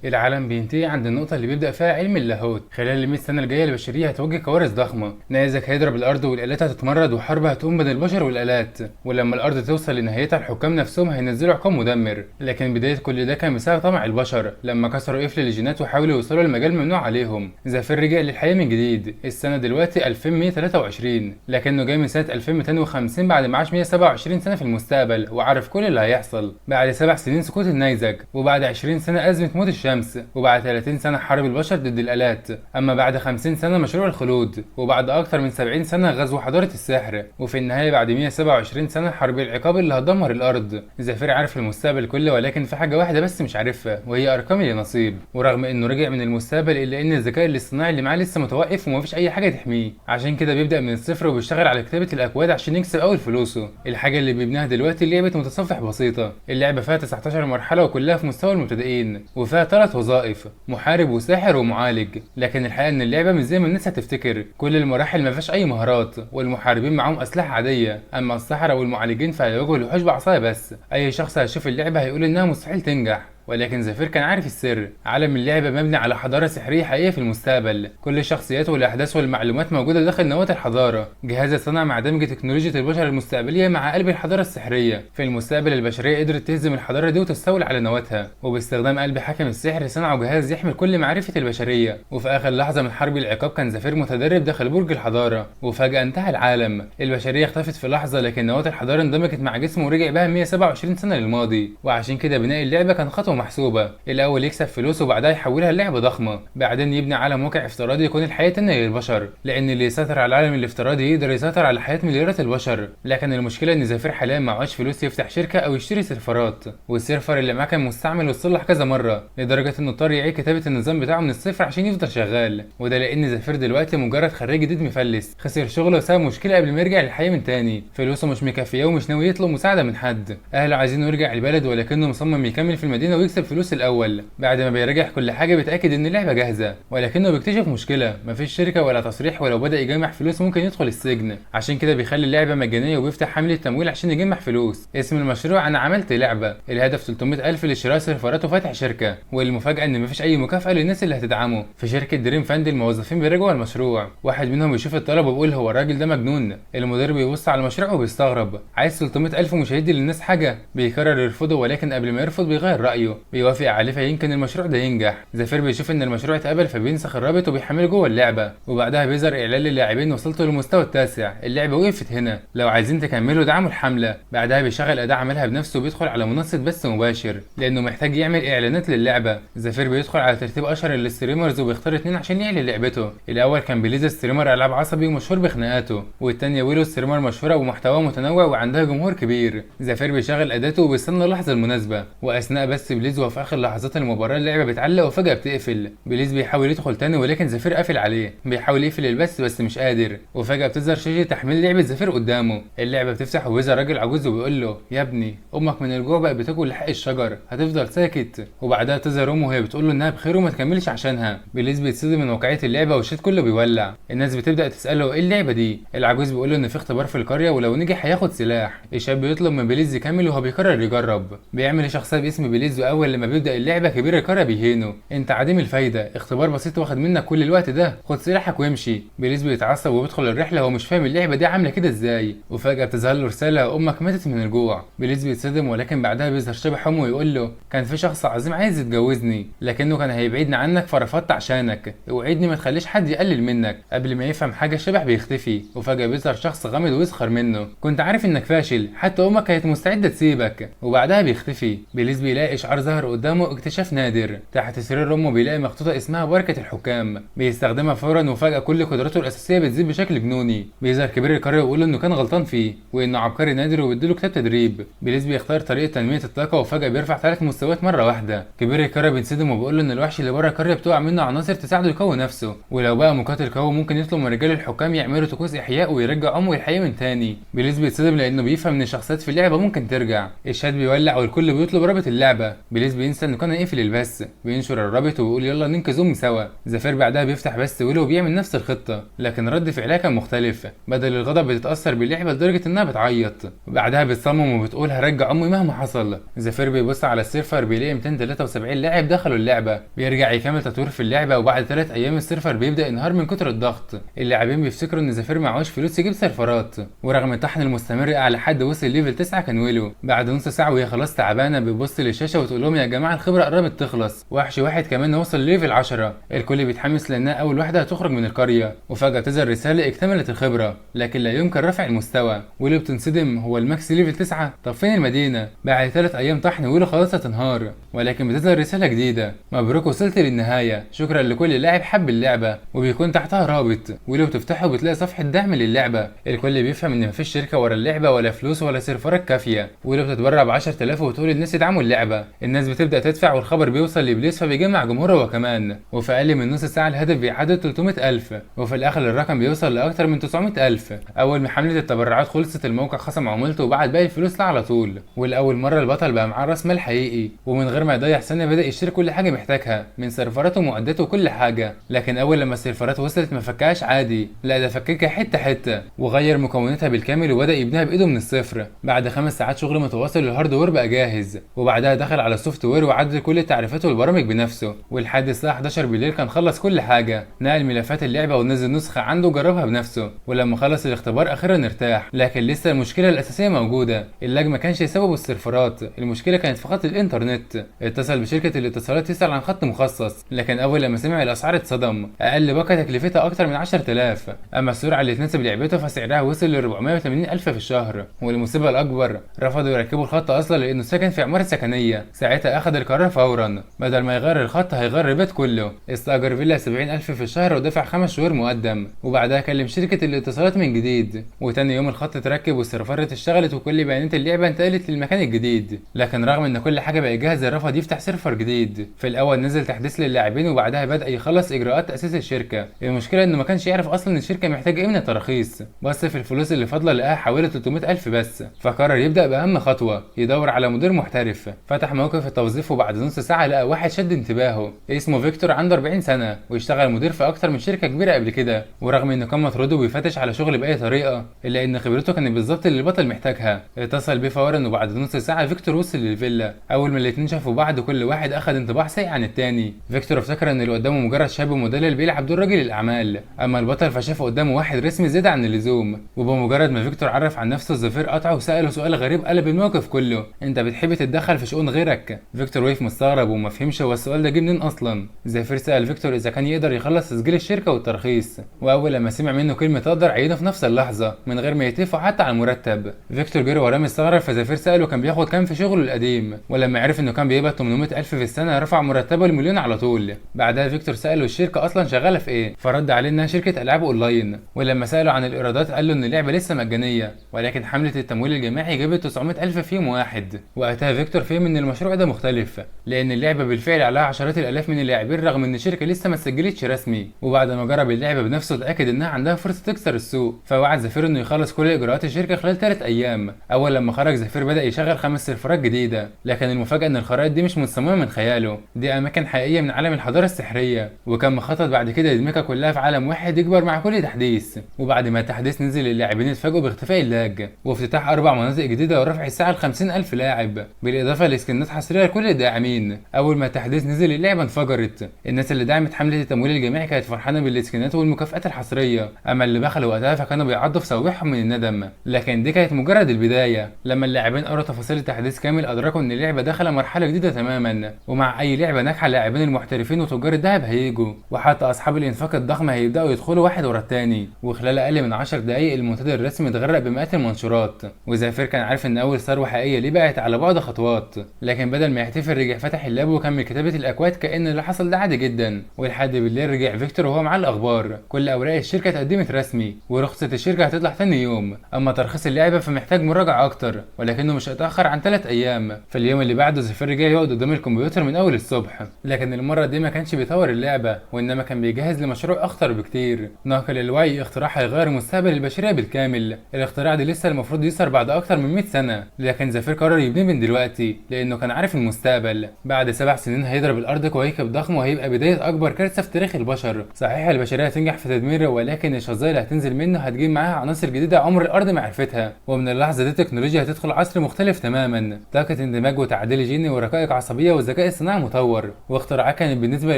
العالم بينتهي عند النقطة اللي بيبدأ فيها علم اللاهوت. خلال ال 100 سنة الجاية البشرية هتواجه كوارث ضخمة، نيزك هيضرب الأرض والآلات هتتمرد وحرب هتقوم بين البشر والآلات، ولما الأرض توصل لنهايتها الحكام نفسهم هينزلوا عقاب مدمر. لكن بداية كل ده كان بسبب طمع البشر لما كسروا قفل الجينات وحاولوا يوصلوا لمجال ممنوع عليهم. زفير رجع للحياة من جديد، السنة دلوقتي 2123، لكنه جاي من سنة 2250 بعد ما عاش 127 سنة في المستقبل وعارف كل اللي هيحصل. بعد 7 سنين سقوط النيزك، وبعد 20 سنة أزمة موت الشمس، وبعد 30 سنة حرب البشر ضد الآلات، أما بعد 50 سنة مشروع الخلود، وبعد أكتر من 70 سنة غزو حضارة السحر، وفي النهاية بعد 127 سنة حرب العقاب اللي هتدمر الأرض. زفير عارف المستقبل كله، ولكن في حاجة واحدة بس مش عارفها وهي أرقام اليانصيب. ورغم إنه رجع من المستقبل إلا إن الذكاء الاصطناعي اللي معاه لسه متوقف ومفيش أي حاجة تحميه، عشان كده بيبدأ من الصفر وبيشتغل على كتابة الأكواد عشان يكسب أول فلوسه. الحاجة اللي بيبنيها دلوقتي لعبة متصفح بسيطة، اللعبة فيها 19 مرحلة وكلها في مستوى المبتدئين، وفيها 3 وظائف: محارب وساحر ومعالج. لكن الحقيقة إن اللعبة مش زي ما الناس هتفتكر، كل المراحل ما فيهاش أي مهارات، والمحاربين معاهم أسلحة عادية، أما السحرة والمعالجين فهيواجهوا الوحوش بعصاية بس. أي شخص هيشوف اللعبة هيقول إنها مستحيل تنجح، ولكن زفير كان عارف السر. عالم اللعبة مبني على حضارة سحرية حقيقية في المستقبل، كل الشخصيات والأحداث والمعلومات موجودة داخل نواة الحضارة. جهاز اتصنع مع دمج تكنولوجيا البشر المستقبلية مع قلب الحضارة السحرية. في المستقبل البشرية قدرت تهزم الحضارة دي وتستولي على نواتها، وباستخدام قلب حاكم السحر صنعوا جهاز يحمل كل معرفة البشرية. وفي آخر لحظة من حرب العقاب كان زفير متدرب داخل برج الحضارة، وفجأة انتهى العالم. البشرية اختفت في لحظة، لكن نواة الحضارة اندمجت مع جسمه ورجع بها 127 سنة للماضي. وعشان كده بناء اللعبة كان خطوة محسوبة، الأول يكسب فلوس وبعدها يحولها للعبة ضخمة، بعدين يبني عالم واقع افتراضي يكون الحياة تانية للبشر، لأن اللي يسيطر على العالم الافتراضي يقدر يسيطر على حياة مليارات البشر. لكن المشكلة إن زفير حاليا معهوش فلوس يفتح شركة أو يشتري سيرفرات، وال server اللي معاه كان مستعمل واتصلح كذا مرة، لدرجة إنه اضطر يعيد كتابة النظام بتاعه من الصفر عشان يفضل شغال. وده لأن زفير دلوقتي مجرد خريج جديد مفلس، خسر شغله بسبب مشكلة قبل ما يرجع للحياة من تاني، فلوسه مش مكفياه ومش ناوي يطلب مساعدة من حد. أهله عايزينه يرجع البلد، ولكنه مصمم يكمل في المدينة ويكسب فلوس الأول. بعد ما بيراجع كل حاجة بيتأكد إن اللعبة جاهزة، ولكنه بيكتشف مشكلة: مفيش شركة ولا تصريح، ولو بدأ يجمع فلوس ممكن يدخل السجن. عشان كده بيخلي اللعبة مجانية وبيفتح حملة تمويل عشان يجمع فلوس. اسم المشروع أنا عملت لعبة، الهدف 300,000 لشراء سيرفرات وفتح شركة. والمفاجأة إن مفيش أي مكافأة للناس اللي هتدعمه. في شركة دريم فاند الموظفين بيراجعوا المشروع، واحد منهم بيشوف الطلب وبيقول هو الراجل ده مجنون. المدير بيبص على المشروع وبيستغرب، عايز 300,000 ومش هيدي للناس حاجة. بيقرر يرفضه، ولكن قبل ما يرفض بيغير رأيه، بيوافق عليه فيمكن المشروع ده ينجح. زفير بيشوف ان المشروع اتقبل فبينسخ الرابط وبيحمله جوه اللعبة، وبعدها بيظهر اعلان للاعبين وصلتوا للمستوى التاسع، اللعبة وقفت هنا، لو عايزين تكملوا دعموا الحملة. بعدها بيشغل اداة عملها بنفسه وبيدخل على منصة بث مباشر لانه محتاج يعمل اعلانات للعبة. زفير بيدخل على ترتيب اشهر ال streamers وبيختار 2 عشان يعلن لعبته. الاول كان بليز، streamer العاب عصبي ومشهور بخناقاته، والتانية ويلو، streamer مشهورة ومحتوى متنوع وعندها جمهور كبير. زفير بيشغل اداته وبيستنى اللحظة المناسبة، واثناء بث بليز وفي اخر لحظات المباراة اللعبة بتعلق وفجأة بتقفل. بليز بيحاول يدخل تاني ولكن زفير قافل عليه، بيحاول يقفل البث بس مش قادر، وفجأة بتظهر شاشة تحميل لعبة زفير قدامه. اللعبة بتفتح وبيظهر راجل عجوز وبيقول له يا ابني امك من الجوع بقت بتاكل لحق الشجر، هتفضل ساكت؟ وبعدها تظهر امه وهي بتقول له انها بخير وما تكملش عشانها. بليز بيتصدم من واقعية اللعبة والشات كله بيولع. الناس بتبدأ تسأله ايه اللعبة دي؟ العجوز بيقول له ان في اختبار في القرية ولو نجح هياخد سلاح. الشاب بيطلب من بليز يكمل وهو بيقرر يجرب. بيعمل شخصية باسم بليز، واول لما بيبدأ اللعبة كبير القرية بيهينه، انت عديم الفايدة، اختبار بسيط واخد منك كل الوقت ده، خد سلاحك وامشي. بليز بيتعصب وبيدخل الرحلة وهو مش فاهم اللعبة دي عاملة كده ازاي، وفجأة بتظهر له رسالة امك ماتت من الجوع. بليز بيتصدم، ولكن بعدها بيظهر شبح امه ويقول له كان في شخص عظيم عايز يتجوزني لكنه كان هيبعدني عنك فرفضت عشانك، اوعدني ما تخليش حد يقلل منك. قبل ما يفهم حاجة الشبح بيختفي، وفجأة بيظهر شخص غامض ويسخر منه، كنت عارف انك فاشل، حتى امك كانت مستعدة تسيبك. وبعدها بيختفي. بليز بيلاقي اشعار ظهر قدامه اكتشاف نادر، تحت سرير امه بيلاقي مخطوطة اسمها بركة الحكام، بيستخدمها فورا وفجأة كل قدراته الأساسية بتزيد بشكل جنوني. بيظهر كبير القرية ويقول انه كان غلطان فيه وانه عبقري نادر وبيديله كتاب تدريب. بليز بيختار طريقة تنمية الطاقة وفجأة بيرفع 3 مستويات مرة واحدة. كبير القرية بينصدم وبيقول له ان الوحش اللي بره القرية بتقع منه عناصر تساعده يقوي نفسه، ولو بقى مقاتل قوي ممكن يطلب من رجال الحكام يعملوا طقوس احياء ويرجع امه للحياة من تاني. بليز بيتصدم لانه بيفهم ان الشخصيات في اللعبة ممكن ترجع. الشات بيولع والكل بيطلب رابط اللعبة. بليز بينسى انه كان هيقفل البث، بينشر الرابط ويقول يلا ننقذ امي سوا. زفير بعدها بيفتح بث ويلو وبيعمل نفس الخطة، لكن رد فعلها كان مختلف. بدل الغضب بتتاثر باللعبة لدرجة انها بتعيط. بعدها بتصمم وبتقول هرجع امي مهما حصل. زفير بيبص على ال server بيلاقي 273 لاعب دخلوا اللعبة. بيرجع يكمل تطوير في اللعبة، وبعد 3 ايام ال server بيبدا ينهار من كتر الضغط. اللاعبين بيفتكروا ان زفير معهوش فلوس يجيب سيرفرات، ورغم الطحن المستمر اعلى حد وصل level 9 كان ويلو. بعد نص ساعة وهي خلاص تعبانة بتبص للشاشه وتقول لهم يا جماعة الخبرة قربت تخلص، وحش واحد كمان وصل level 10. الكل بيتحمس لانها اول واحدة هتخرج من القرية، وفجاة تظهر رسالة اكتملت الخبرة لكن لا يمكن رفع المستوى. ويلو بتنصدم، هو ال max level 9؟ طب فين المدينة؟ بعد 3 ايام طحن ويلو خلاص هتنهار، ولكن بتظهر رسالة جديدة، مبروك وصلت للنهاية، شكرا لكل لاعب حب اللعبة، وبيكون تحتها رابط. ويلو بتفتحه بتلاقي صفحة دعم للعبة. الكل بيفهم ان مفيش شركة ورا اللعبة ولا فلوس ولا سيرفرات كافيه. ويلو بتتبرع ب 10000 وتقول للناس يدعموا اللعبة. الناس بتبدا تدفع والخبر بيوصل لبليز فبيجمع جمهوره هو كمان، وفي اقل من نص ساعة الهدف بيعدي 300000، وفي الاخر الرقم بيوصل لاكتر من 900000. اول ما حمله التبرعات خلصت الموقع خصم عمولته وبعت باقي الفلوس على طول. ولاول مرة البطل بقى معاه راس مال حقيقي، ومن غير ما يضيع سنة بدا يشتري كل حاجة محتاجها من سيرفراته ومعداته وكل حاجة. لكن اول لما السيرفرات وصلت ما فكهاش عادي، لا ده فككها حتة حتة وغير مكوناتها بالكامل وبدا يبنيها بايده من الصفر. بعد 5 ساعات شغل متواصل ال hardware بقى جاهز، وبعدها دخل على ال software وعدل كل التعريفات والبرامج بنفسه. ولحد الساعة 11 بالليل كان خلص كل حاجة، نقل ملفات اللعبة ونزل نسخه عنده وجربها بنفسه. ولما خلص الاختبار اخيرا ارتاح، لكن لسه المشكلة الاساسية موجودة. ال lag ما كانش سببه السيرفرات، المشكلة كانت في خط الانترنت. اتصل بشركه الاتصالات يسال عن خط مخصص، لكن اول لما سمع الاسعار اتصدم. اقل باقه تكلفتها اكتر من 10000، اما السرعة اللي تناسب لعبته فسعرها وصل ل 480000 في الشهر. والمصيبة الاكبر رفضوا يركبوا الخط اصلا لانه ساكن في عمارة سكنية. ساعتها اخذ القرار فورا، بدل ما يغير الخط هيغير البيت كله. استاجر فيلا 70000 في الشهر ودفع 5 شهور مقدم، وبعدها كلم شركة الاتصالات من جديد. وتاني يوم الخط اتركب والسيرفرات اشتغلت وكل بيانات اللعبة انتقلت للمكان الجديد. لكن رغم ان كل حاجة بقت جاهزة رفض يفتح server جديد. في الاول نزل تحديث للاعبين وبعدها بدا يخلص اجراءات تاسيس الشركة. المشكلة انه ما كانش يعرف اصلا الشركة محتاجه ايه من التراخيص، بس في الفلوس اللي فاضلة لقاها حوالي 300000 بس. فقرر يبدا باهم خطوة، يدور على مدير محترف. فتح موقف التوظيف وبعد نص ساعة لقى واحد شد انتباهه، اسمه فيكتور، عنده 40 سنة ويشتغل مدير في اكتر من شركة كبيرة قبل كده. ورغم انه كان مطرود وبيفتش على شغل باي طريقه، الا ان خبرته كانت بالظبط اللي البطل محتاجها. اتصل بيه فورا وبعد نص ساعة فيكتور وصل للفيلا. اول ما الاتنين شافوا بعض كل واحد اخذ انطباع سيء عن التاني. فيكتور افتكر ان اللي قدامه مجرد شاب مدلل بيلعب دور راجل الاعمال، اما البطل فشاف قدامه واحد رسمي زيادة عن اللزوم. وبمجرد ما فيكتور عرف عن نفسه الزفير قطعه وساله سؤال غريب قلب الموقف كله، انت بتحب تتدخل في شؤون غيرك؟ فيكتور وقف مستغرب وما فهمش هو السؤال ده جه منين اصلا. زفير سال فيكتور اذا كان يقدر يخلص تسجيل الشركة والترخيص، واول لما سمع منه كلمة تقدر عينه في نفس اللحظة من غير ما يتفقوا حتى على المرتب. فيكتور جري وراه مستغرب، فزفير ساله كان بياخد كام في شغله القديم، ولما عرف انه كان بيقبض 800000 في السنة رفع مرتبه لمليون على طول. بعدها فيكتور ساله الشركة اصلا شغالة في ايه، فرد عليه انها شركة العاب اونلاين. ولما ساله عن الايرادات قال له ان اللعبة لسه مجانية، ولكن حمله التمويل الجماعي جابت 900000 في يوم واحد. وقتها فيكتور فهم ان المشروع ده مختلف، لان اللعبة بالفعل عليها عشرات الالاف من اللاعبين رغم ان الشركة لسه ما سجلتش رسمي. وبعد ما جرب اللعبة بنفسه اتاكد انها عندها فرصة تكسر السوق، فوعد زفير انه يخلص كل اجراءات الشركة خلال 3 ايام. اول لما خرج زفير بدا يشغل 5 سيرفرات جديدة، لكن المفاجاة ان الخرائط دي مش متصممه من خياله، دي اماكن حقيقية من عالم الحضارة السحريه. وكان مخطط بعد كده يدمجها كلها في عالم واحد يكبر مع كل تحديث. وبعد ما التحديث نزل اللاعبين اتفاجئوا باختفاء ال lag وافتتاح 4 مناطق جديدة ورفع الساعة ل 50000 لاعب، بالاضافة لسكنات حصرية لكل الداعمين. اول ما التحديث نزل اللعبة انفجرت، الناس اللي دعمت حمله التمويل الجماعي كانت فرحانة بالسكنات والمكافآت الحصريه، اما اللي بخلوا وقتها فكانوا بيعضوا في صوابعهم من الندم. لكن دي كانت مجرد البداية، لما اللاعبين قروا تفاصيل التحديث كامل ادركوا ان اللعبة داخله مرحلة جديدة تماما، ومع اي لعبه ناجحة اللاعبين المحترفين وتجار الذهب هيجوا، وحتى اصحاب الانفاق الضخم هيبداوا يدخلوا واحد ورا الثاني. وخلال اقل من 10 دقائق المنتدى الرسمي اتغرق بمئات المنشورات. وزافير كان عارف ان اول ثروة حقيقية ليه بقت على بعد خطوات، لكن بدل ما يحتفل رجع فتح ال lap وكمل كتابه الاكواد كأن اللي حصل ده عادي جدا. ولحد بالليل رجع فيكتور وهو معاه الاخبار، كل اوراق الشركة اتقدمت رسمي ورخصه الشركة هتطلع تاني يوم. اما ترخيص اللعبة فمحتاج مراجعه اكتر، ولكنه مش هيتاخر عن 3 ايام. في اليوم اللي بعده زفير رجع يقعد قدام الكمبيوتر من اول الصبح، لكن المرة دي ما كانش بيطور اللعبة، وانما كان بيجهز لمشروع اخطر بكتير، ناقل الوعي، اختراع هيغير مستقبل البشرية بالكامل. الاختراع ده لسه المفروض يظهر بعد اكتر من 100 سنة، لكن زفير قرر يبنيه من دلوقتي لانه كان عارف المستقبل. بعد 7 سنين هيضرب الارض كويكب ضخم وهيبقى بداية اكبر كارثة في تاريخ البشر. صحيح البشرية هتنجح في تدميره، ولكن الشظايا اللي هتنزل منه هتجيب معاها عناصر جديدة عمر الارض ما عرفتها. ومن اللحظة دي التكنولوجيا هتدخل عصر مختلف تماما، طاقة اندماج وتعديل جيني ورقائق عصبية والذكاء الصناعي مطور، واختراعات كانت بالنسبة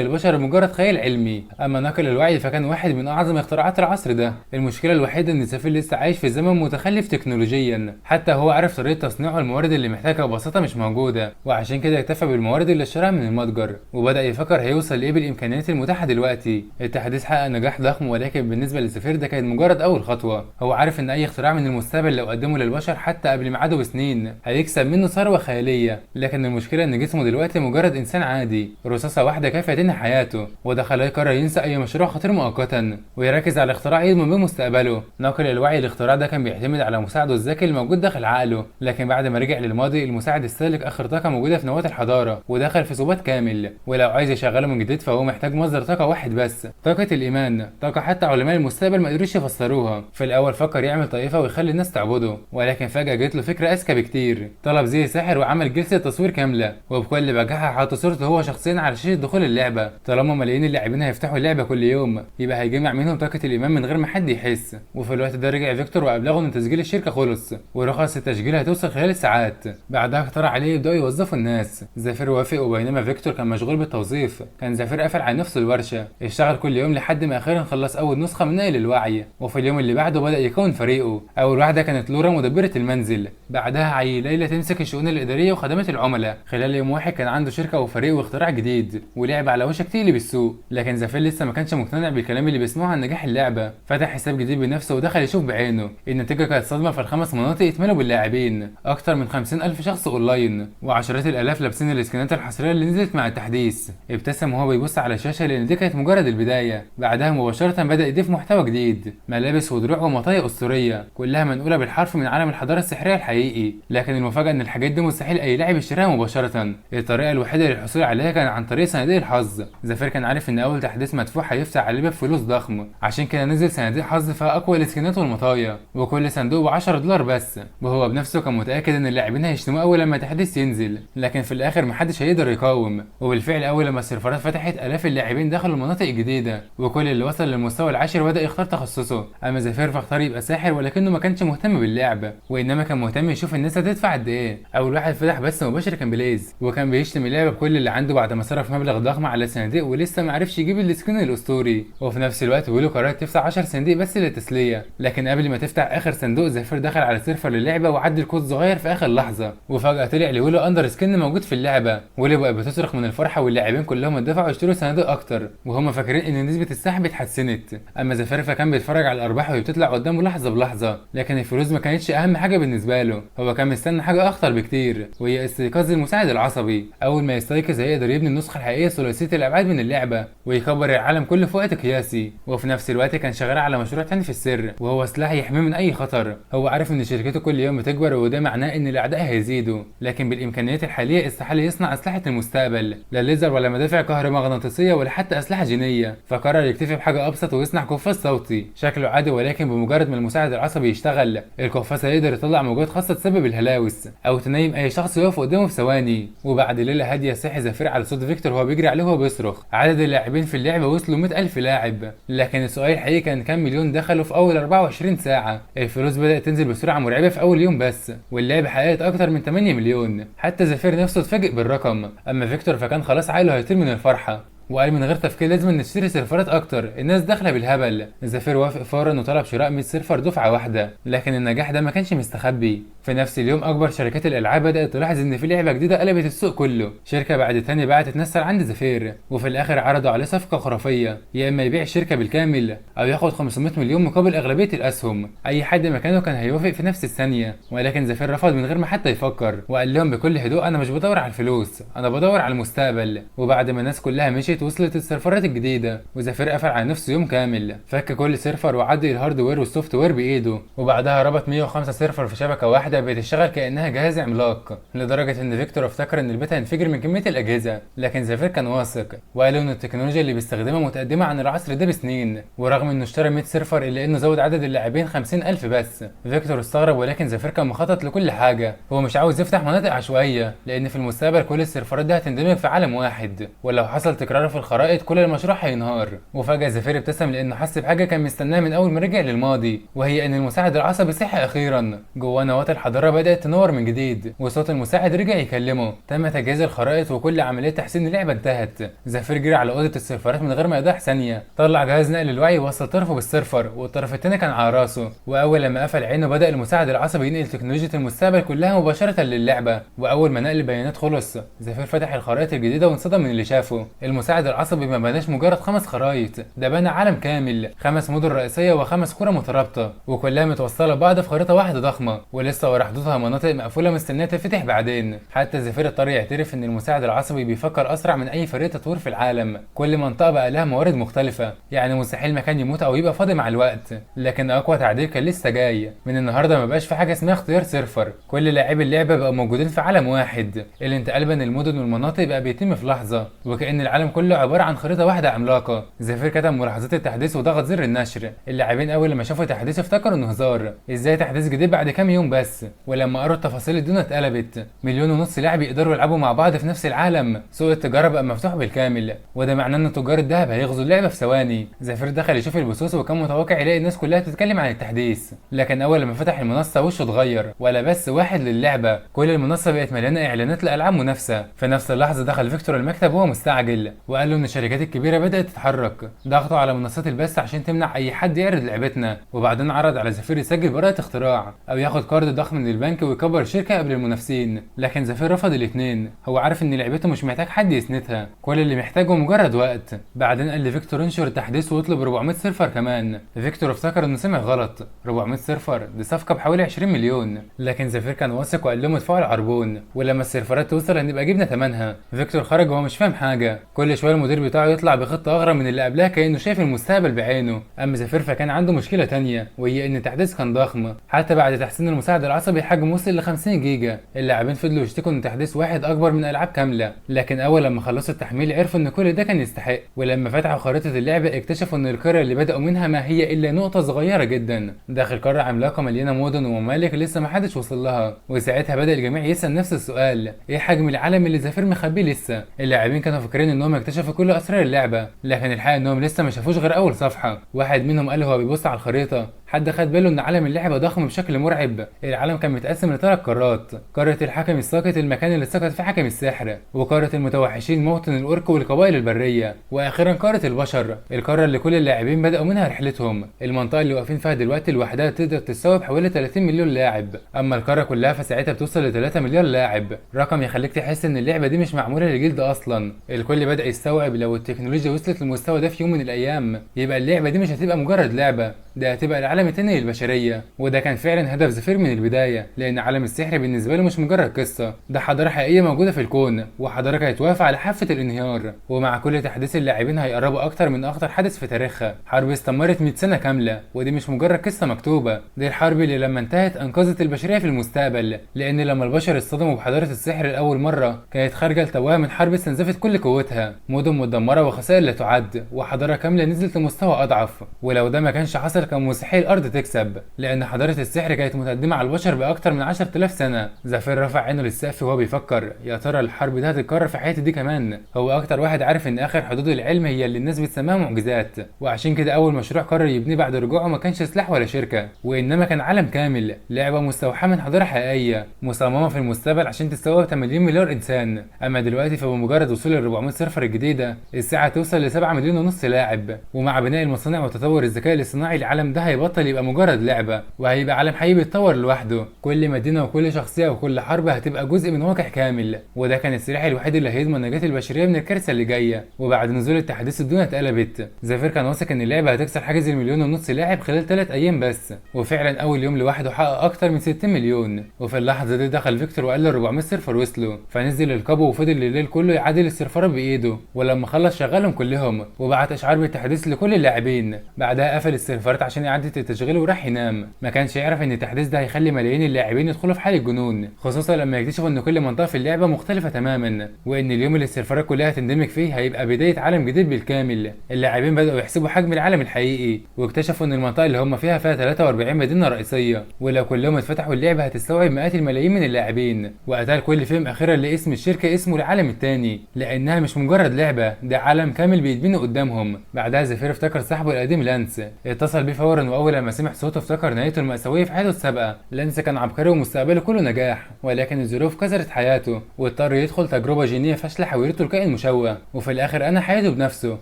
للبشر مجرد خيال علمي. اما نقل الوعي فكان واحد من اعظم اختراعات العصر ده. المشكلة الوحيدة ان زفير لسه عايش في زمن متخلف تكنولوجيا، حتى هو عارف طريقه تصنيعه الموارد اللي محتاجها ببساطة مش موجودة، وعشان كده اكتفى بالموارد اللي اشتراها من المتجر، وبدا يفكر هيوصل لايه بالامكانيات المتاحة دلوقتي. التحديث حقق نجاح ضخم، ولكن بالنسبة لزفير ده كانت مجرد اول خطوة. هو عارف ان اي اختراع من المستقبل لو قدمه للبشر حتى قبل ميعاده بسنين هيكسب منه ثروة خيالية، لكن المشكلة ان جسمه دلوقتي مجرد انسان عادي، رصاصة واحدة كافيه تنهي حياته، وده خلاه يقرر ينسى اي مشروع خطير مؤقتا ويركز على اختراع يضمن بيه مستقبله. نقل الوعي الاختراع ده كان بيعتمد على مساعدة الذكي الموجود داخل عقله، لكن بعد ما رجع للماضي المساعد استهلك اخر طاقة موجودة في نواه الحضارة ودخل في سبات كامل، ولو عايز يشغله من جديد فهو محتاج مصدر طاقة واحد بس، طاقة الايمان، طاقة حتى علماء المستقبل ما قدروش يفسروها. في الاول فكر يعمل طائفة ويخلي الناس تعبده، ولكن فجاة جت له فكرة اذكى بكتير. طلب زي ساحر وعمل جلسه تصوير كاملة، وبكل بجاحه حط صورته هو شخصيا على شاشة دخول اللعبة. طالما ملايين اللاعبين هيفتحوا اللعبة كل يوم يبقى هيجمع منهم طاقة الايمان من غير ما حد يحس. وفي الوقت ده رجع فيكتور وابلغه ان تسجيل الشركة خلص ورخص التسجيل هتوصل خلال ساعات. بعدها اقترح عليه يبداوا يوظفوا الناس. زفير وافق، وبينما فيكتور كان مشغول بالتوظيف كان زفير قفل على نفسه الورشة، اشتغل كل يوم لحد ما اخيرا خلص اول نسخه من نقل الوعي. وفي اليوم اللي بعده بدا يكون فريقه. اول واحدة كانت لورا مدبره المنزل، بعدها عي ليلى تمسك الشؤون الادارية وخدمات العملاء. خلال يوم واحد كان عنده شركة وفريق واختراع جديد ولعب على وشك تقلب السوق، لكن زفير لسه ما كانش مقتنع بالكلام اللي بيسمعه عن نجاح اللعبة. فتح حساب جديد بنفسه ودخل يشوف بعينه. النتيجة كانت صدمة، فالخمس مناطق اتملوا باللاعبين، اكتر من 50,000 شخص اونلاين وعشرات الالاف لابسين السكنات الحصريه اللي نزلت مع التحديث. ابتسم وهو بيبص على الشاشة لان دي كانت مجرد البداية. بعدها مباشرة بدا يضيف محتوى جديد، ملابس ودروع ومطايا اسطورية كلها منقوله بالحرف من عالم الحضارة السحريه الحقيقي. لكن المفاجاة ان الحاجات دي مستحيل اي لاعب يشتريها مباشرة، الطريقة الوحيدة للحصول عليها كان عن طريق صناديق الحظ. زفير كان عارف ان اول تحديث مدفوع هيفتح عليه باب فلوس ضخم، عشان كده نزل صناديق حظ فيها اقوى السكنات والمطايا، وكل صندوق ب$10 بس. وهو بنفسه كان متاكد ان اللاعبين هيشتموه اول لما التحديث ينزل، لكن في الاخر محدش هيقدر يقاوم. وبالفعل اول لما السيرفرات فتحت الاف اللاعبين دخلوا المناطق الجديدة، وكل اللي وصل للمستوى العاشر بدا يختار تخصصه. اما زفير فاختار يبقى ساحر، ولكنه ما كانش مهتم باللعب، وانما كان مهتم يشوف الناس هتدفع قد ايه. اول واحد فتح بث مباشر كان بليز، وكان بيشتم اللعبة بكل اللي عنده بعد ما صرف مبلغ ضخم على الصناديق ولسه ما عرفش يجيب ال skin الاسطوري. وفي نفس الوقت ويلو قررت تفتح 10 صناديق بس للتسليه، لكن قبل ما تفتح اخر صندوق زفير دخل على server للعبة وعدل كود صغير في اخر لحظة، وفجاة طلع لويلو اندر skin موجود في اللعبة. ويلو بقى بتصرخ من الفرحة، واللاعبين كلهم اندفعوا يشتروا صناديق اكتر وهم فاكرين ان نسبه السحب اتحسنت. اما زفير فكان بيتفرج على الارباح وهي بتطلع قدامه لحظة بلحظة، لكن الفلوس ما كانتش اهم حاجة بالنسبة له، هو كان مستني حاجة اخطر بكتير وهي استيقاظ المساعد العصبي. اول ما يستيقظ هيقدر يبني النسخة الحقيقية ثلاثية الابعاد من اللعبة ويكبر العالم كله في وقت قياسي. وفي نفس الوقت كان شغال على مشروع تاني في السر، وهو سلاح يحميه من اي خطر. هو عارف ان شركته كل يوم بتكبر وده معناه ان الاعداء هيزيدوا، لكن بالامكانيات الحالية استحالة يصنع اسلحة المستقبل، لا ليزر ولا مدافع كهرومغناطيسيه ولا حتى اسلحة جينية. فقرر يكتفي بحاجة ابسط ويصنع قفاز صوتي شكله عادي، ولكن بمجرد ما المساعد العصبي يشتغل القفاز هيقدر يطلع موجات خاصة تسبب الهلاوس او تنيم اي شخص يقف قدامه في ثواني. وبعد ليلة هادية صحي زفير على صوت فيكتور وهو بيجري عليه وهو بيصرخ. عدد اللاعبين في اللعبة وصلوا 100,000 لاعب، لكن السؤال الحقيقي كان كام مليون دخلوا في اول 24 ساعة. الفلوس بدات تنزل بسرعة مرعبة في اول يوم بس، واللعبة حققت اكتر من 8 مليون. حتى زفير نفسه اتفاجئ بالرقم. اما فيكتور فكان خلاص عقله هيطير من الفرحة، وقال من غير تفكير لازم نشتري سيرفرات اكتر، الناس داخله بالهبل. زفير وافق فورا وطلب شراء 100 server دفعه واحدة، لكن النجاح ده ما كانش مستخبي. في نفس اليوم اكبر شركات الالعاب بدات تلاحظ ان في لعبه جديدة قلبت السوق كله. شركة بعد تاني بعتت ناس عند زفير، وفي الاخر عرضوا عليه صفقة خرافية، يا اما يبيع الشركة بالكامل او ياخد 500 مليون مقابل اغلبية الاسهم. اي حد مكانه كان هيوافق في نفس الثانية، ولكن زفير رفض من غير ما حتى يفكر، وقال لهم بكل هدوء انا مش بدور على الفلوس، انا بدور على المستقبل. وبعد ما الناس كلها مشيت وصلت السيرفرات الجديدة، وزفير قفل على نفسه يوم كامل، فك كل server وعدل ال hardware وال software بايده، وبعدها ربط 105 server في شبكة واحدة واحدة بتشتغل كانها جهاز عملاق، لدرجة ان فيكتور افتكر ان البيت هينفجر من كمية الاجهزة. لكن زفير كان واثق وقال ان التكنولوجيا اللي بيستخدمها متقدمة عن العصر ده بسنين، ورغم انه اشترى 100 server الا انه زود عدد اللاعبين 50,000 بس. فيكتور استغرب، ولكن زفير كان مخطط لكل حاجة. هو مش عاوز يفتح مناطق عشوائية، لان في المستقبل كل السيرفرات دي هتندمج في عالم واحد، ولو حصل تكرار في الخرائط كل المشروع هينهار. وفجاة زفير ابتسم لانه حس بحاجة كان مستناها من اول ما رجع للماضي، وهي ان المساعد العصبي صحي اخيرا. جوه نواه الحضارة بدات تنور من جديد، وصوت المساعد رجع يكلمه. تم تجهيز الخرائط وكل عملية تحسين اللعبة انتهت. زفير جري على اوضة السيرفرات من غير ما يضيع ثانية، طلع جهاز نقل الوعي ووصل طرفه بال server، والطرف التاني كان على راسه. واول لما قفل عينه بدا المساعد العصبي ينقل تكنولوجيا المستقبل كلها مباشرة للعبة. واول ما نقل البيانات خلص، زفير فتح الخرائط الجديدة وانصدم من اللي شافه. المساعد العصبي ما بناش مجرد 5 خرائط، ده بنى عالم كامل، 5 مدن رئيسية و5 قرى مترابطة، وكلها متوصله ببعض في خريطة واحدة ضخمة، ولسه ورا حدودها مناطق مقفولة مستنيه تفتح بعدين. حتى زفير اضطر يعترف ان المساعد العصبي بيفكر اسرع من اي فريق تطوير في العالم. كل منطقة بقى لها موارد مختلفة، يعني مستحيل مكان يموت او يبقى فاضي مع الوقت. لكن اقوى تعديل كان لسه جاي. من النهارده ما بقاش في حاجة اسمها اختيار server، كل لاعبي اللعبة بقوا موجودين في عالم واحد. الانتقال بين المدن والمناطق بقى بيتم في لحظة، وكأن العالم كله عبارة عن خريطة واحدة عملاقة. زفير كتب ملاحظات التحديث وضغط زر النشر. اللاعبين اول لما شافوا التحديث افتكروا انه هزار، ازاي تحديث جديد بعد كام يوم بس؟ ولما قروا التفاصيل الدنيا اتقلبت. 1.5 مليون لاعب يقدروا يلعبوا مع بعض في نفس العالم. سوق التجارة بقى مفتوح بالكامل، وده معناه ان تجار الذهب هيغزوا اللعبة في ثواني. زفير دخل يشوف البثوث وكان متوقع يلاقي الناس كلها تتكلم عن التحديث، لكن اول لما فتح المنصة وشه اتغير، ولا بس واحد للعبة، كل المنصة بقت مليانة اعلانات لالعاب منافسه. في نفس اللحظة دخل فيكتور المكتب وهو مستعجل، وقال له ان الشركات الكبيرة بدات تتحرك، ضغطوا على منصات البث عشان تمنع اي حد يعرض لعبتنا. وبعدين عرض على زفير يسجل براءه اختراع او ياخد قرض ضخم من البنك ويكبر الشركة قبل المنافسين، لكن زفير رفض الاثنين. هو عارف ان لعبته مش محتاج حد يسندها، كل اللي محتاجه مجرد وقت. بعدين قال لفيكتور انشر التحديث واطلب 400 server كمان. فيكتور افتكر انه سمع غلط، 400 server دي صفقة بحوالي 20 مليون، لكن زفير كان واثق وقال لهم ادفعوا العربون، ولما السيرفرات توصل هنبقى جبنا ثمنها. فيكتور خرج وهو مش فاهم حاجة، كل شوية المدير بتاعه يطلع بخطه اغرب من اللي قبلها كانه شايف المستقبل بعينه. اما زفير فكان عنده مشكلة تانية، وهي ان التحديث كان ضخم، حتى بعد تحسين المساعد العصبي حجمه وصل ل 50 جيجا. اللاعبين فضلوا يشتكوا ان تحديث واحد اكبر من العاب كاملة، لكن اول لما خلصوا التحميل عرفوا ان كل ده كان يستحق. ولما فتحوا خريطة اللعبة اكتشفوا ان القرية اللي بدأوا منها ما هي الا نقطة صغيرة جدا داخل قارة عملاقة مليانة مدن وممالك لسه ما حدش وصل لها. وساعتها بدأ الجميع يسأل نفس السؤال، ايه حجم العالم اللي زفير مخبيه لسه؟ اللاعبين كانوا فاكرين انهم اكتشفوا كل اسرار اللعبة، لكن الحقيقة انهم لسه ما شافوش غير اول صفحة. واحد منهم قال هو بيبص على الخريطة، حد خد باله ان عالم اللعبة ضخم بشكل مرعب. العالم كان متقسم لثلاث قارات، قارة الحكم الساقط المكان اللي سقط فيه حكم السحر، وقاره المتوحشين موطن الاورك والقبائل البرية، واخيرا قارة البشر، القارة اللي كل اللاعبين بداوا منها رحلتهم. المنطقة اللي واقفين فيها دلوقتي لوحدها تقدر تستوعب حوالي 30 مليون لاعب، اما القارة كلها فساعتها بتوصل ل 3 مليار لاعب، رقم يخليك تحس ان اللعبة دي مش معمولة للجيل ده اصلا. الكل بدا يستوعب لو التكنولوجيا وصلت للمستوى ده في يوم من الايام يبقى اللعبة دي مش هتبقى مجرد لعبه، ده هتبقى العالم التاني للبشرية. وده كان فعلا هدف زفير من البداية، لان عالم السحر بالنسبة له مش مجرد قصة، ده حضارة حقيقية موجودة في الكون، وحضارة كانت واقفة على حافة الانهيار. ومع كل تحديث اللاعبين هيقربوا اكتر من اخطر حدث في تاريخها، حرب استمرت 100 سنة كاملة، ودي مش مجرد قصة مكتوبة، دي الحرب اللي لما انتهت انقذت البشرية في المستقبل. لان لما البشر اصطدموا بحضاره السحر لاول مرة كانت خارجه لتوها من حرب استنزفت كل قوتها، مدن مدمرة وخسائر لا تعد، وحضارة كاملة نزلت لمستوى اضعف. ولو ده ما كانش حصل كان مستحيل الارض تكسب، لان حضارة السحر كانت متقدمة على البشر باكتر من 10,000 سنة. زفير رفع عينه للسقف وهو بيفكر، يا ترى الحرب دي هتتكرر في حياتي دي كمان؟ هو اكتر واحد عارف ان اخر حدود العلم هي اللي الناس بتسميها معجزات، وعشان كده اول مشروع قرر يبنيه بعد رجوعه ما كانش سلاح ولا شركة، وانما كان عالم كامل، لعبه مستوحاة من حضارة حقيقية مصممه في المستقبل عشان تستوعب 80 مليار انسان. اما دلوقتي فبمجرد وصول ال 400 server الجديدة الساعة توصل ل 7.5 مليون لاعب، ومع بناء المصانع وتطور الذكاء الاصطناعي العالم ده هيبطل يبقى مجرد لعبه، وهيبقى عالم حقيقي بيتطور لوحده. كل مدينة وكل شخصية وكل حرب هتبقى جزء من واقع كامل، وده كان السلاح الوحيد اللي هيضمن نجاه البشرية من الكارثة اللي جاية. وبعد نزول التحديث الدنيا اتقلبت. زفير كان واثق ان اللعبة هتكسر حاجز 1.5 مليون لاعب خلال 3 ايام بس، وفعلا اول يوم لوحده حقق اكتر من 60 مليون. وفي اللحظة دي دخل فيكتور وقال له 400 server وصلوا، فنزل القبو وفضل الليل كله يعدل السيرفرات بايده، ولما خلص شغلهم كلهم وبعت اشعار بالتحديث لكل اللاعبين. بعدها قفل السيرفرات عشان اعاده التشغيل التشغيل وراح ينام. ما كانش يعرف ان التحديث ده هيخلي ملايين اللاعبين يدخلوا في حاله جنون، خصوصا لما يكتشفوا ان كل منطقة في اللعبة مختلفة تماما، وان اليوم اللي السيرفرات كلها هتندمج فيه هيبقى بداية عالم جديد بالكامل. اللاعبين بداوا يحسبوا حجم العالم الحقيقي، واكتشفوا ان المنطقة اللي هم فيها 43 مدينة رئيسية، ولو كلهم اتفتحوا اللعبة هتستوعب مئات الملايين من اللاعبين. وقتها الكل فهم اخيرا لاسم الشركة اسمه العالم الثاني، لانها مش مجرد لعبه، ده عالم كامل بيتبني قدامهم. بعدها زفير افتكر صاحبه القديم لانس، اتصل بيه فورا، واول لما سمع صوته افتكر نهايته المأساوية في حياته السابقة. لانس كان عبقري ومستقبله كله نجاح، ولكن الظروف كسرت حياته واضطر يدخل تجربه جينية فاشلة حولته لكائن مشوه، وفي الاخر انا حياته بنفسه.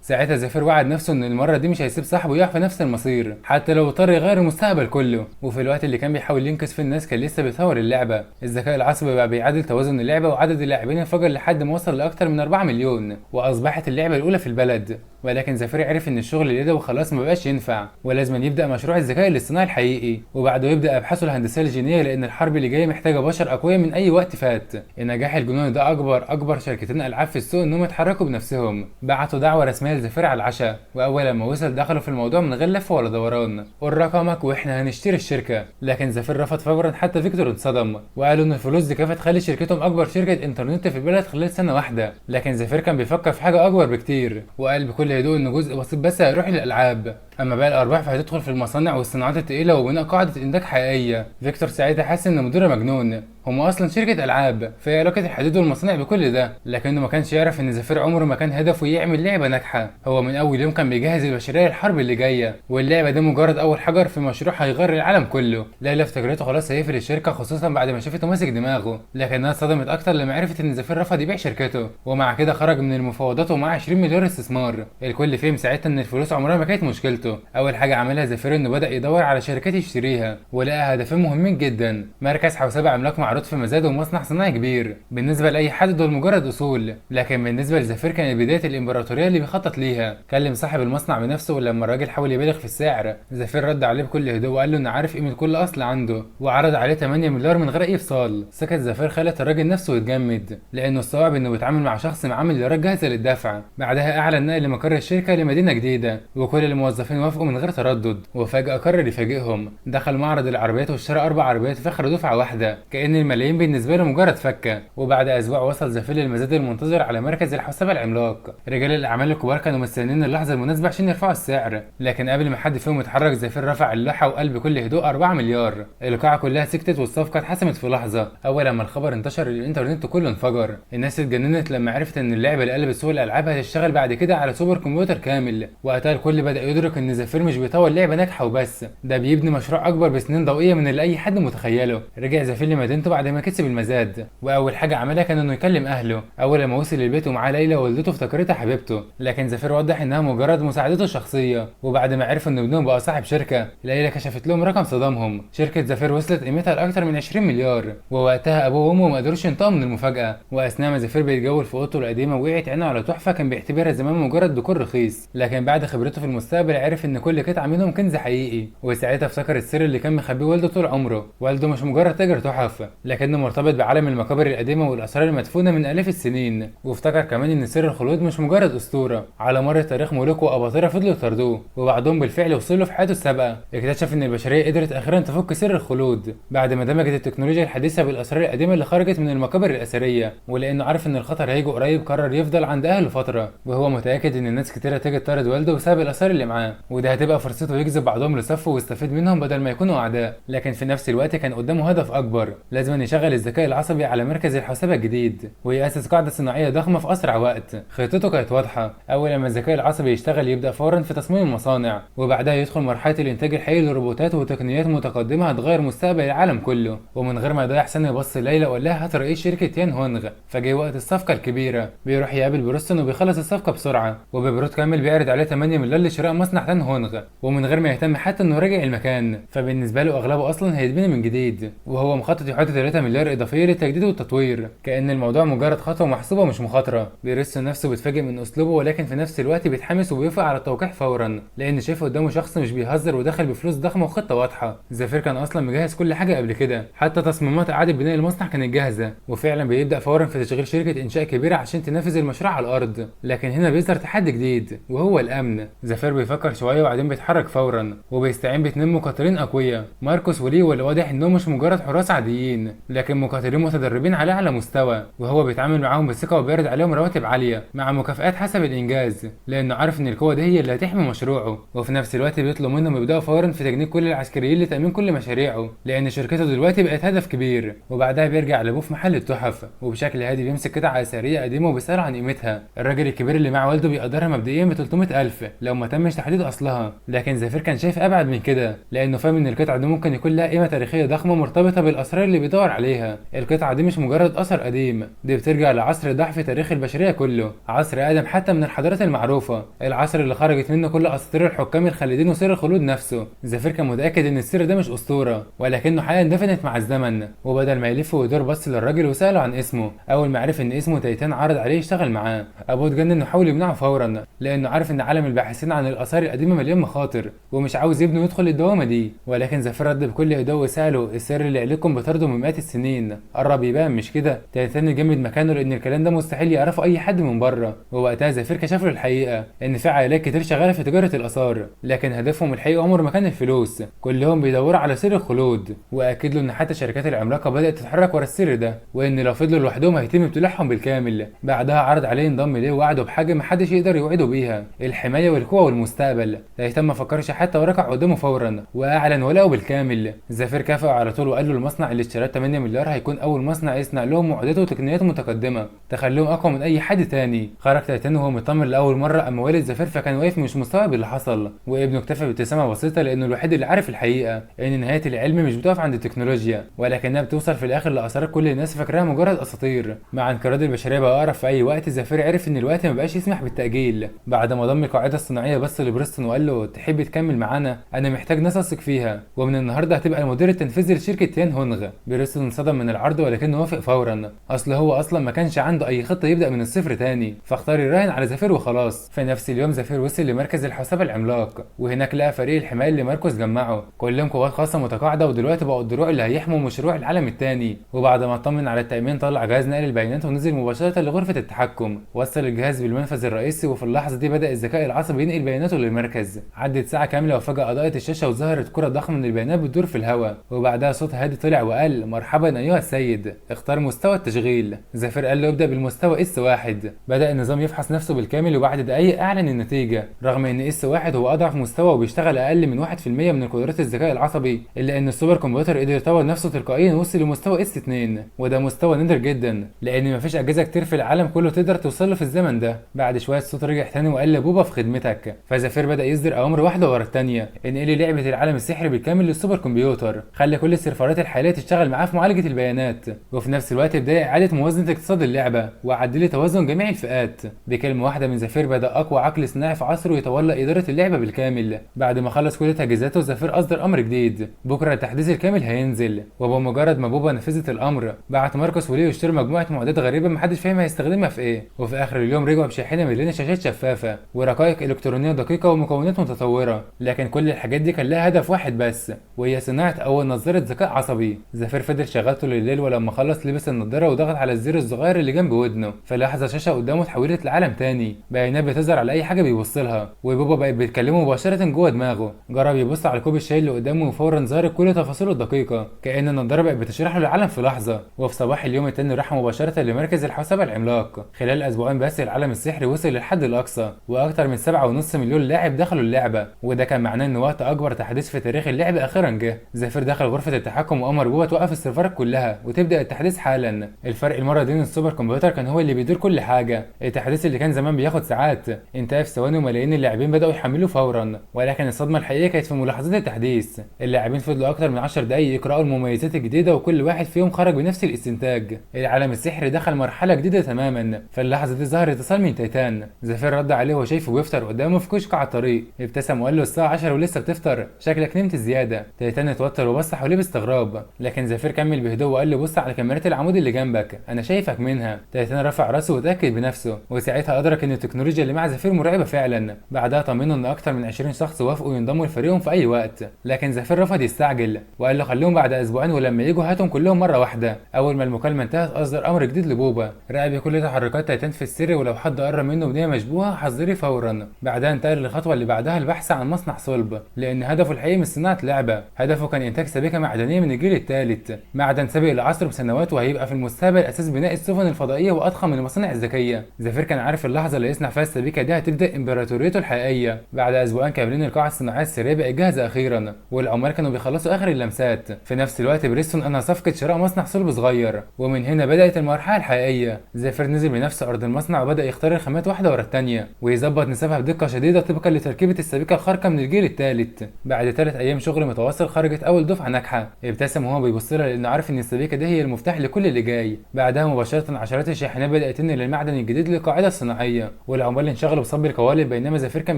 ساعتها زفير وعد نفسه ان المرة دي مش هيسيب صاحبه يقع في نفس المصير حتى لو اضطر يغير المستقبل كله. وفي الوقت اللي كان بيحاول ينقذ فيه الناس كان لسه بيطور اللعبة. الذكاء العصبي بقى بيعدل توازن اللعبة، وعدد اللاعبين انفجر لحد ما وصل لاكثر من 4 مليون، واصبحت اللعبة الاولى في البلد. ولكن زفير عرف ان الشغل اليدوي خلاص ما بقاش ينفع، ولازم يبدا مشروع الذكاء الاصطناعي الحقيقي، وبعده يبدا ابحاثه الهندسية الجينية، لان الحرب اللي جاية محتاجه بشر اقوياء من اي وقت فات. النجاح الجنوني ده اكبر شركتين العاب في السوق انهم يتحركوا بنفسهم. بعتوا دعوه رسمية لزفير على العشاء، واول ما وصل دخلوا في الموضوع من غير لف ولا دوران، قول رقمك واحنا هنشتري الشركة. لكن زفير رفض فورا، حتى فيكتور اتصدم وقالوا ان الفلوس دي كافيه تخلي شركتهم اكبر شركة انترنت في البلد خلال سنة واحدة. لكن زفير كان بيفكر في حاجة اكبر بكتير، وقال بكل هدوء ان جزء بسيط بس هيروح للالعاب، اما باقي الارباح فهتدخل في المصانع والصناعات الثقيلة وبناء قاعدة انتاج حقيقية. فيكتور ساعتها حس ان مديره مجنون، هم اصلا شركة العاب، فهي علاقة الحديد والمصانع بكل ده. لكنه ما كانش يعرف ان زفير عمره ما كان هدفه يعمل لعبه ناجحة، هو من اول يوم كان بيجهز البشرية للحرب اللي جاية، واللعبة دي مجرد اول حجر في مشروع هيغير العالم كله. ليلى افتكرته خلاص هيقفل الشركة، خصوصا بعد ما شافته ماسك دماغه، لكنها اتصدمت اكتر لما عرفت ان زفير رفض يبيع شركته، ومع كده خرج من المفاوضات ومعاه 20 مليار استثمار. الكل فهم ساعتها ان الفلوس عمرها ما كانت مشكلته. اول حاجة عملها زفير انه بدا يدور على شركات يشتريها، ولقى هدفين مهمين جدا: مركز حوسبه عملاق معروض في مزاد، ومصنع صناعي كبير. بالنسبة لاي حد دول مجرد اصول، لكن بالنسبة لزفير كانت بداية الامبراطورية اللي بيخطط ليها. كلم صاحب المصنع بنفسه، ولما الراجل حاول يبالغ في السعر زفير رد عليه بكل هدوء وقال له انه عارف قيمة كل اصل عنده، وعرض عليه 8 مليار من غير اي فصال. سكت زفير خلت الراجل نفسه يتجمد، لانه استوعب انه بيتعامل مع شخص معاه مليارات جاهزة للدفع. بعدها اعلن نقل مقر الشركة لمدينة جديدة، وكل الموظفين وافقوا من غير تردد. وفجاة قرر يفاجئهم، دخل معرض العربيات واشترى 4 عربيات فخر دفعه واحدة، كأن الملايين بالنسبة له مجرد فكه. وبعد اسبوع وصل زفير للمزاد المنتظر على مركز الحوسبه العملاق. رجال الاعمال الكبار كانوا مستنيين اللحظة المناسبة عشان يرفعوا السعر، لكن قبل ما حد فيهم يتحرك زفير رفع اللوحة وقال بكل هدوء 4 مليار. القاعة كلها سكتت والصفقه اتحسمت في لحظة. اول لما الخبر انتشر الانترنت كله انفجر، الناس اتجننت لما عرفت ان اللعبة اللي قلبت سوق الالعاب هتشتغل بعد كده على super computer كامل. وقتها الكل بدا يدرك ان زفير مش بيطور لعبه ناجحة وبس، ده بيبني مشروع اكبر بسنين ضوئية من اللي اي حد متخيله. رجع زفير لمدينته بعد ما كسب المزاد، واول حاجة عملها كان انه يكلم اهله. اول لما وصل البيت ومعاه ليلى والدته افتكرتها حبيبته، لكن زفير وضح انها مجرد مساعدته الشخصية. وبعد ما عرفوا ان ابنهم بقى صاحب شركة، ليلى كشفت لهم رقم صدمهم: شركة زفير وصلت قيمتها لاكثر من 20 مليار. ووقتها ابوه وامه ما قدروش ينطقوا من المفاجاة. واثناء ما زفير بيتجول في اوضته القديمة وقعت عينه على تحفة كان بيعتبرها زمان مجرد ديكور رخيص، لكن بعد خبرته في المستقبل عرف ان كل قطعه منهم كنز حقيقي. وساعتها افتكر السر اللي كان مخبيه والده طول عمره. والده مش مجرد تاجر تحف، لكنه مرتبط بعالم المقابر القديمة والاثار المدفونه من الاف السنين. وافتكر كمان ان سر الخلود مش مجرد اسطورة، على مر التاريخ ملوك واباطره فضلوا يطاردوه، وبعضهم بالفعل وصلوا في حياته السابقة. اكتشف ان البشرية قدرت اخيرا تفك سر الخلود بعد ما دمجت التكنولوجيا الحديثة بالاثار القديمة اللي خرجت من المقابر الاثرية. ولانه عارف ان الخطر هيجي قريب قرر يفضل عند اهله فترة، وهو متاكد ان الناس كتيرة تيجي تطارد والده بسبب الاثار اللي معاه، وده هتبقى فرصته يجذب بعضهم لصفة ويستفيد منهم بدل ما يكونوا اعداء. لكن في نفس الوقت كان قدامه هدف اكبر، لازم يشغل الذكاء العصبي على مركز الحوسبه الجديد ويأسس قاعدة صناعية ضخمة في اسرع وقت. خطته كانت واضحة: اول لما الذكاء العصبي يشتغل يبدا فورا في تصميم المصانع، وبعدها يدخل مرحلة الانتاج الحقيقي للروبوتات وتقنيات متقدمة هتغير مستقبل العالم كله. ومن غير ما يضيع ثانية بص ليلى وقال لها هات رئيس شركة يان هونغ. فجه وقت الصفقة الكبيرة، بيروح يقابل بروستون وبيخلص الصفقة بسرعة، وببرود كامل بيعرض عليه 8 مليار لشراء مصنع تان هونغ، ومن غير ما يهتم حتى انه راجع المكان، فبالنسبه له اغلبه اصلا هيتبني من جديد، وهو مخطط يحط 3 مليار اضافية للتجديد والتطوير، كأن الموضوع مجرد خطوة محسوبة مش مخاطره. بيرس نفسه بيتفاجئ من اسلوبه، ولكن في نفس الوقت بيتحمس وبيوافق على التوقيع فورا، لان شايف قدامه شخص مش بيهزر ودخل بفلوس ضخمة وخطه واضحة. زفير كان اصلا مجهز كل حاجة قبل كده، حتى تصميمات اعاده بناء المصنع كانت جاهزة، وفعلا بيبدا فورا في تشغيل شركة انشاء كبيرة عشان تنفذ المشروع على الارض. لكن هنا بيظهر تحدي جديد وهو الامن. زفير بيفكر شوية وبعدين بيتحرك فورا، وبيستعين باتنين مقاتلين اقوياء، ماركوس وليو، واللي واضح انهم مش مجرد حراس عاديين لكن مقاتلين متدربين على اعلى مستوى. وهو بيتعامل معاهم بثقة وبيعرض عليهم رواتب عالية مع مكافآت حسب الانجاز، لانه عارف ان القوة دي هي اللي هتحمي مشروعه. وفي نفس الوقت بيطلب منهم يبداوا فورا في تجنيد كل العسكريين لتامين كل مشاريعه، لان شركته دلوقتي بقت هدف كبير. وبعدها بيرجع لابوه في محل التحف، وبشكل هادي بيمسك قطعه اثرية قديمة وبيساله عن قيمتها. الراجل الكبير اللي مع والده بيقدرها مبدئيا ب 300,000 لو ما تمش تحديد اصلها، لكن زفير كان شايف ابعد من كده، لانه فاهم ان القطعة دي ممكن يكون لها قيمة تاريخية ضخمة مرتبطة بالاسرار اللي بيدور عليها. القطعة دي مش مجرد اثر قديم، دي بترجع لعصر ضعف تاريخ البشرية كله، عصر اقدم حتى من الحضارات المعروفة، العصر اللي خرجت منه كل اساطير الحكام الخالدين وسر الخلود نفسه. زفير كان متاكد ان السر ده مش اسطورة، ولكنه حقيقة اندفنت مع الزمن. وبدل ما يلف ويدور بص للراجل وساله عن اسمه. اول ما عرف ان اسمه تايتان عرض عليه يشتغل معاه. ابوه اتجنن وحاول يمنعه فورا، لانه عارف ان عالم الباحثين عن الاثار القديمة مليان مخاطر ومش عاوز ابنه يدخل الدوامة دي. ولكن زفير رد بكل هدوء وساله السر اللي عليكم بطرده من مئات السنين قرب يبان مش كده؟ تايتان اتجمد مكانه لان الكلام ده مستحيل يعرفه اي حد من بره. ووقتها زفير كشف له الحقيقة ان في عائلات كتير شغالة في تجارة الاثار، لكن هدفهم الحقيقي عمره ما كان الفلوس، كلهم بيدوروا على سر الخلود. واكد له ان حتى الشركات العملاقة بدات تتحرك ورا السر ده، وان لو فضلوا لوحدهم هيتم ابتلاعهم بالكامل. بعدها عرض عليه ينضم ليه ووعده بحاجة محدش يقدر يوعده بيها، الحماية والقوه والمستقبل. تايتان ما فكرش حتى وركع قدامه فورا واعلن ولاءه بالكامل. زفير كافئه على طول وقال له المصنع اللي اشتراه 8 مليار هيكون اول مصنع يصنع لهم معدات وتقنيات متقدمة تخليهم اقوى من اي حد تاني. خرج تايتان وهو مطمن لاول مرة. اما والد زفير فكان واقف مش مستوعب اللي حصل، وابنه اكتفى بابتسامة بسيطة لانه الوحيد اللي عارف الحقيقة ان نهاية العلم مش بتقف عند التكنولوجيا، ولكنها بتوصل في الاخر لاثار كل الناس فاكراها مجرد اساطير. مع انقراض البشرية بقى اقرب في اي وقت، زفير عرف ان الوقت ما بقاش يسمح بالتاجيل. بعد ما ضم القاعدة الصناعية بس لبريستون وقال له تحب تكمل معانا؟ انا محتاج ناس اثق فيها، ومن النهارده هتبقى المدير التنفيذي لشركة تيان هونغ. بريستون انصدم من العرض ولكنه وافق فورا، اصل هو اصلا ما كانش عنده اي خطه يبدا من الصفر تاني، فاختار يراهن على زفير وخلاص. في نفس اليوم زفير وصل لمركز الحساب العملاق، وهناك لقى فريق الحماية اللي ماركوس جمعه، كلهم قوات خاصة متقاعده ودلوقتي بقوا الدروع اللي هيحموا مشروع العالم الثاني. وبعد ما اطمن على التامين طلع جهاز نقل البيانات ونزل مباشرة لغرفة التحكم، وصل الجهاز بالمنفذ الرئيسي، وفي اللحظة دي بدا الذكاء العصبي ينقل بياناته للمركز. عدت ساعة كاملة وفجاة اضاءت الشاشة وظهرت كره ضخمة من البيانات بتدور في الهواء، وبعدها صوت هادي طلع وقال مرحبا ايها السيد، اختار مستوى التشغيل. زفير قال له ابدا بالمستوى S 1. بدا النظام يفحص نفسه بالكامل، وبعد دقايق اعلن النتيجة. رغم ان S 1 هو اضعف مستوى وبيشتغل اقل من 1% من قدرات الذكاء العصبي، الا ان السوبر كمبيوتر قدر يطور نفسه تلقائيا ووصل لمستوى S 2، وده مستوى نادر جدا لان مفيش اجهزة كتير في العالم كله تقدر توصل له في الزمن ده. بعد شوية الصوت رجع تاني وقال لبوبا في خدمتك. فزفير بدا يصدر اوامر واحدة ورا الثانية، انقلي لعبه العالم السحري بالكامل للسوبر كمبيوتر، خلي كل السيرفرات الحالية تشتغل معاه في معالجة البيانات، وفي نفس الوقت ابدا اعاده موازنه اقتصاد اللعبة وعدلي توازن جميع الفئات. بكلمه واحدة من زفير بدا اقوى عقل صناعي في عصره يتولى ادارة اللعبة بالكامل. بعد ما خلص كل تجهيزاته زفير اصدر امر جديد، بكره التحديث الكامل هينزل. وبمجرد ما بوبا نفذت الامر بعت ماركوس وليو يشتروا مجموعة معدات غريبة محدش فاهم هيستخدمها في ايه. وفي اخر اليوم رجعوا بشاحنه مليانة شاشات شفافة ورقائق الكترونية دقيقة ومكونات متطورة، لكن كل الحاجات دي كان لها هدف واحد بس، وهي صناعة اول نظاره ذكاء عصبي. زفير فضل شغال طول الليل، ولما خلص لبس النضارة وضغط على الزر الصغير اللي جنب ودنه. في لحظة شاشة قدامه اتحولت لعالم تاني، بيانات بتظهر على اي حاجة بيبص لها، وبوبا بقت بتكلمه مباشرة جوه دماغه. جرب يبص على كوب الشاي اللي قدامه وفورا ظهرت كل تفاصيله الدقيقة، كأن النضارة بقت بتشرح له العالم في لحظة. وفي صباح اليوم التاني راح مباشرة لمركز الحوسبه العملاق. خلال اسبوعين بس العالم السحري وصل للحد الاقصى، واكثر من 7.5 مليون لاعب دخلوا اللعبة، وده كان معناه ان وقت اكبر تحديث في تاريخ اللعبة اخيرا جه. زفير دخل غرفة التحكم وامر بوبا توقف السيرفرات كلها وتبدا التحديث حالا. الفرق المرة دي ان السوبر كمبيوتر كان هو اللي بيدير كل حاجة. التحديث اللي كان زمان بياخد ساعات انتهى في ثواني، وملايين اللاعبين بداوا يحملوه فورا. ولكن الصدمة الحقيقية كانت في ملاحظات التحديث. اللاعبين فضلوا اكتر من 10 دقايق يقراوا المميزات الجديدة، وكل واحد فيهم خرج بنفس الاستنتاج: العالم السحري دخل مرحلة جديدة تماما. في اللحظة دي ظهر اتصال من تايتان. زفير رد عليه وهو شايفه بيفطر قدامه في كشك على الطريق. ابتسم وقال له الساعة 10 ولسه بتفطر، شكلك نمت زيادة. تايتان اتوتر وبص حواليه باستغراب، لكن زفير كمل بهدوء وقال له بص على كاميرات العمود اللي جنبك، انا شايفك منها. تايتان رفع راسه وتاكد بنفسه، وساعتها ادرك ان التكنولوجيا اللي مع زفير مرعبة فعلا. بعدها طمنه ان اكتر من 20 شخص وافقوا ينضموا لفريقهم في اي وقت، لكن زفير رفض يستعجل وقال له خليهم بعد اسبوعين ولما يجوا هاتهم كلهم مرة واحدة. اول ما المكالمة انتهت اصدر امر جديد لبوبا: راقبي كل تحركات تايتان في السر، ولو حد قرب منه بنيه مشبوهة حذري فورا. بعدها انتقل للخطوة الخطوة اللي بعدها البحث عن مصنع صلب، لان هدفه الحقيقي مش صناعة لعبه، هدفه كان انتاج سبيكه معدنية من الجيل الثالث، معدن سابق لعصره بسنوات وهيبقى في المستقبل اساس بناء السفن الفضائية واضخم المصانع الذكية. زفير كان عارف اللحظة اللي يصنع فيها السبيكه دي هتبدا امبراطوريته الحقيقية. بعد اسبوعين كاملين القاعة الصناعية السرية بقت جاهزة اخيرا، والعمال كانوا بيخلصوا اخر اللمسات. في نفس الوقت بريستون انهى صفقة شراء مصنع صلب صغير، ومن هنا بدات المرحلة الحقيقية. زفير نزل بنفسه ارض المصنع وبدا يختار الخامات واحدة ورا الثانية ويظبط نسبها بدقة شديدة طبقا لتركيبه السبيكه الخارقة من الجيل الثالث. بعد 3 ايام شغل متواصل خرجت اول دفعه ناجحة. ابتسم وهو بيبص لها لانه عارف ان السبيكه دي هي المفتاح لكل اللي جاي. بعدها مباشرة عشرات الشاحنات بدات تنقل المعدن الجديد للقاعدة الصناعية، والعمال انشغلوا بصب القوالب، بينما زفير كان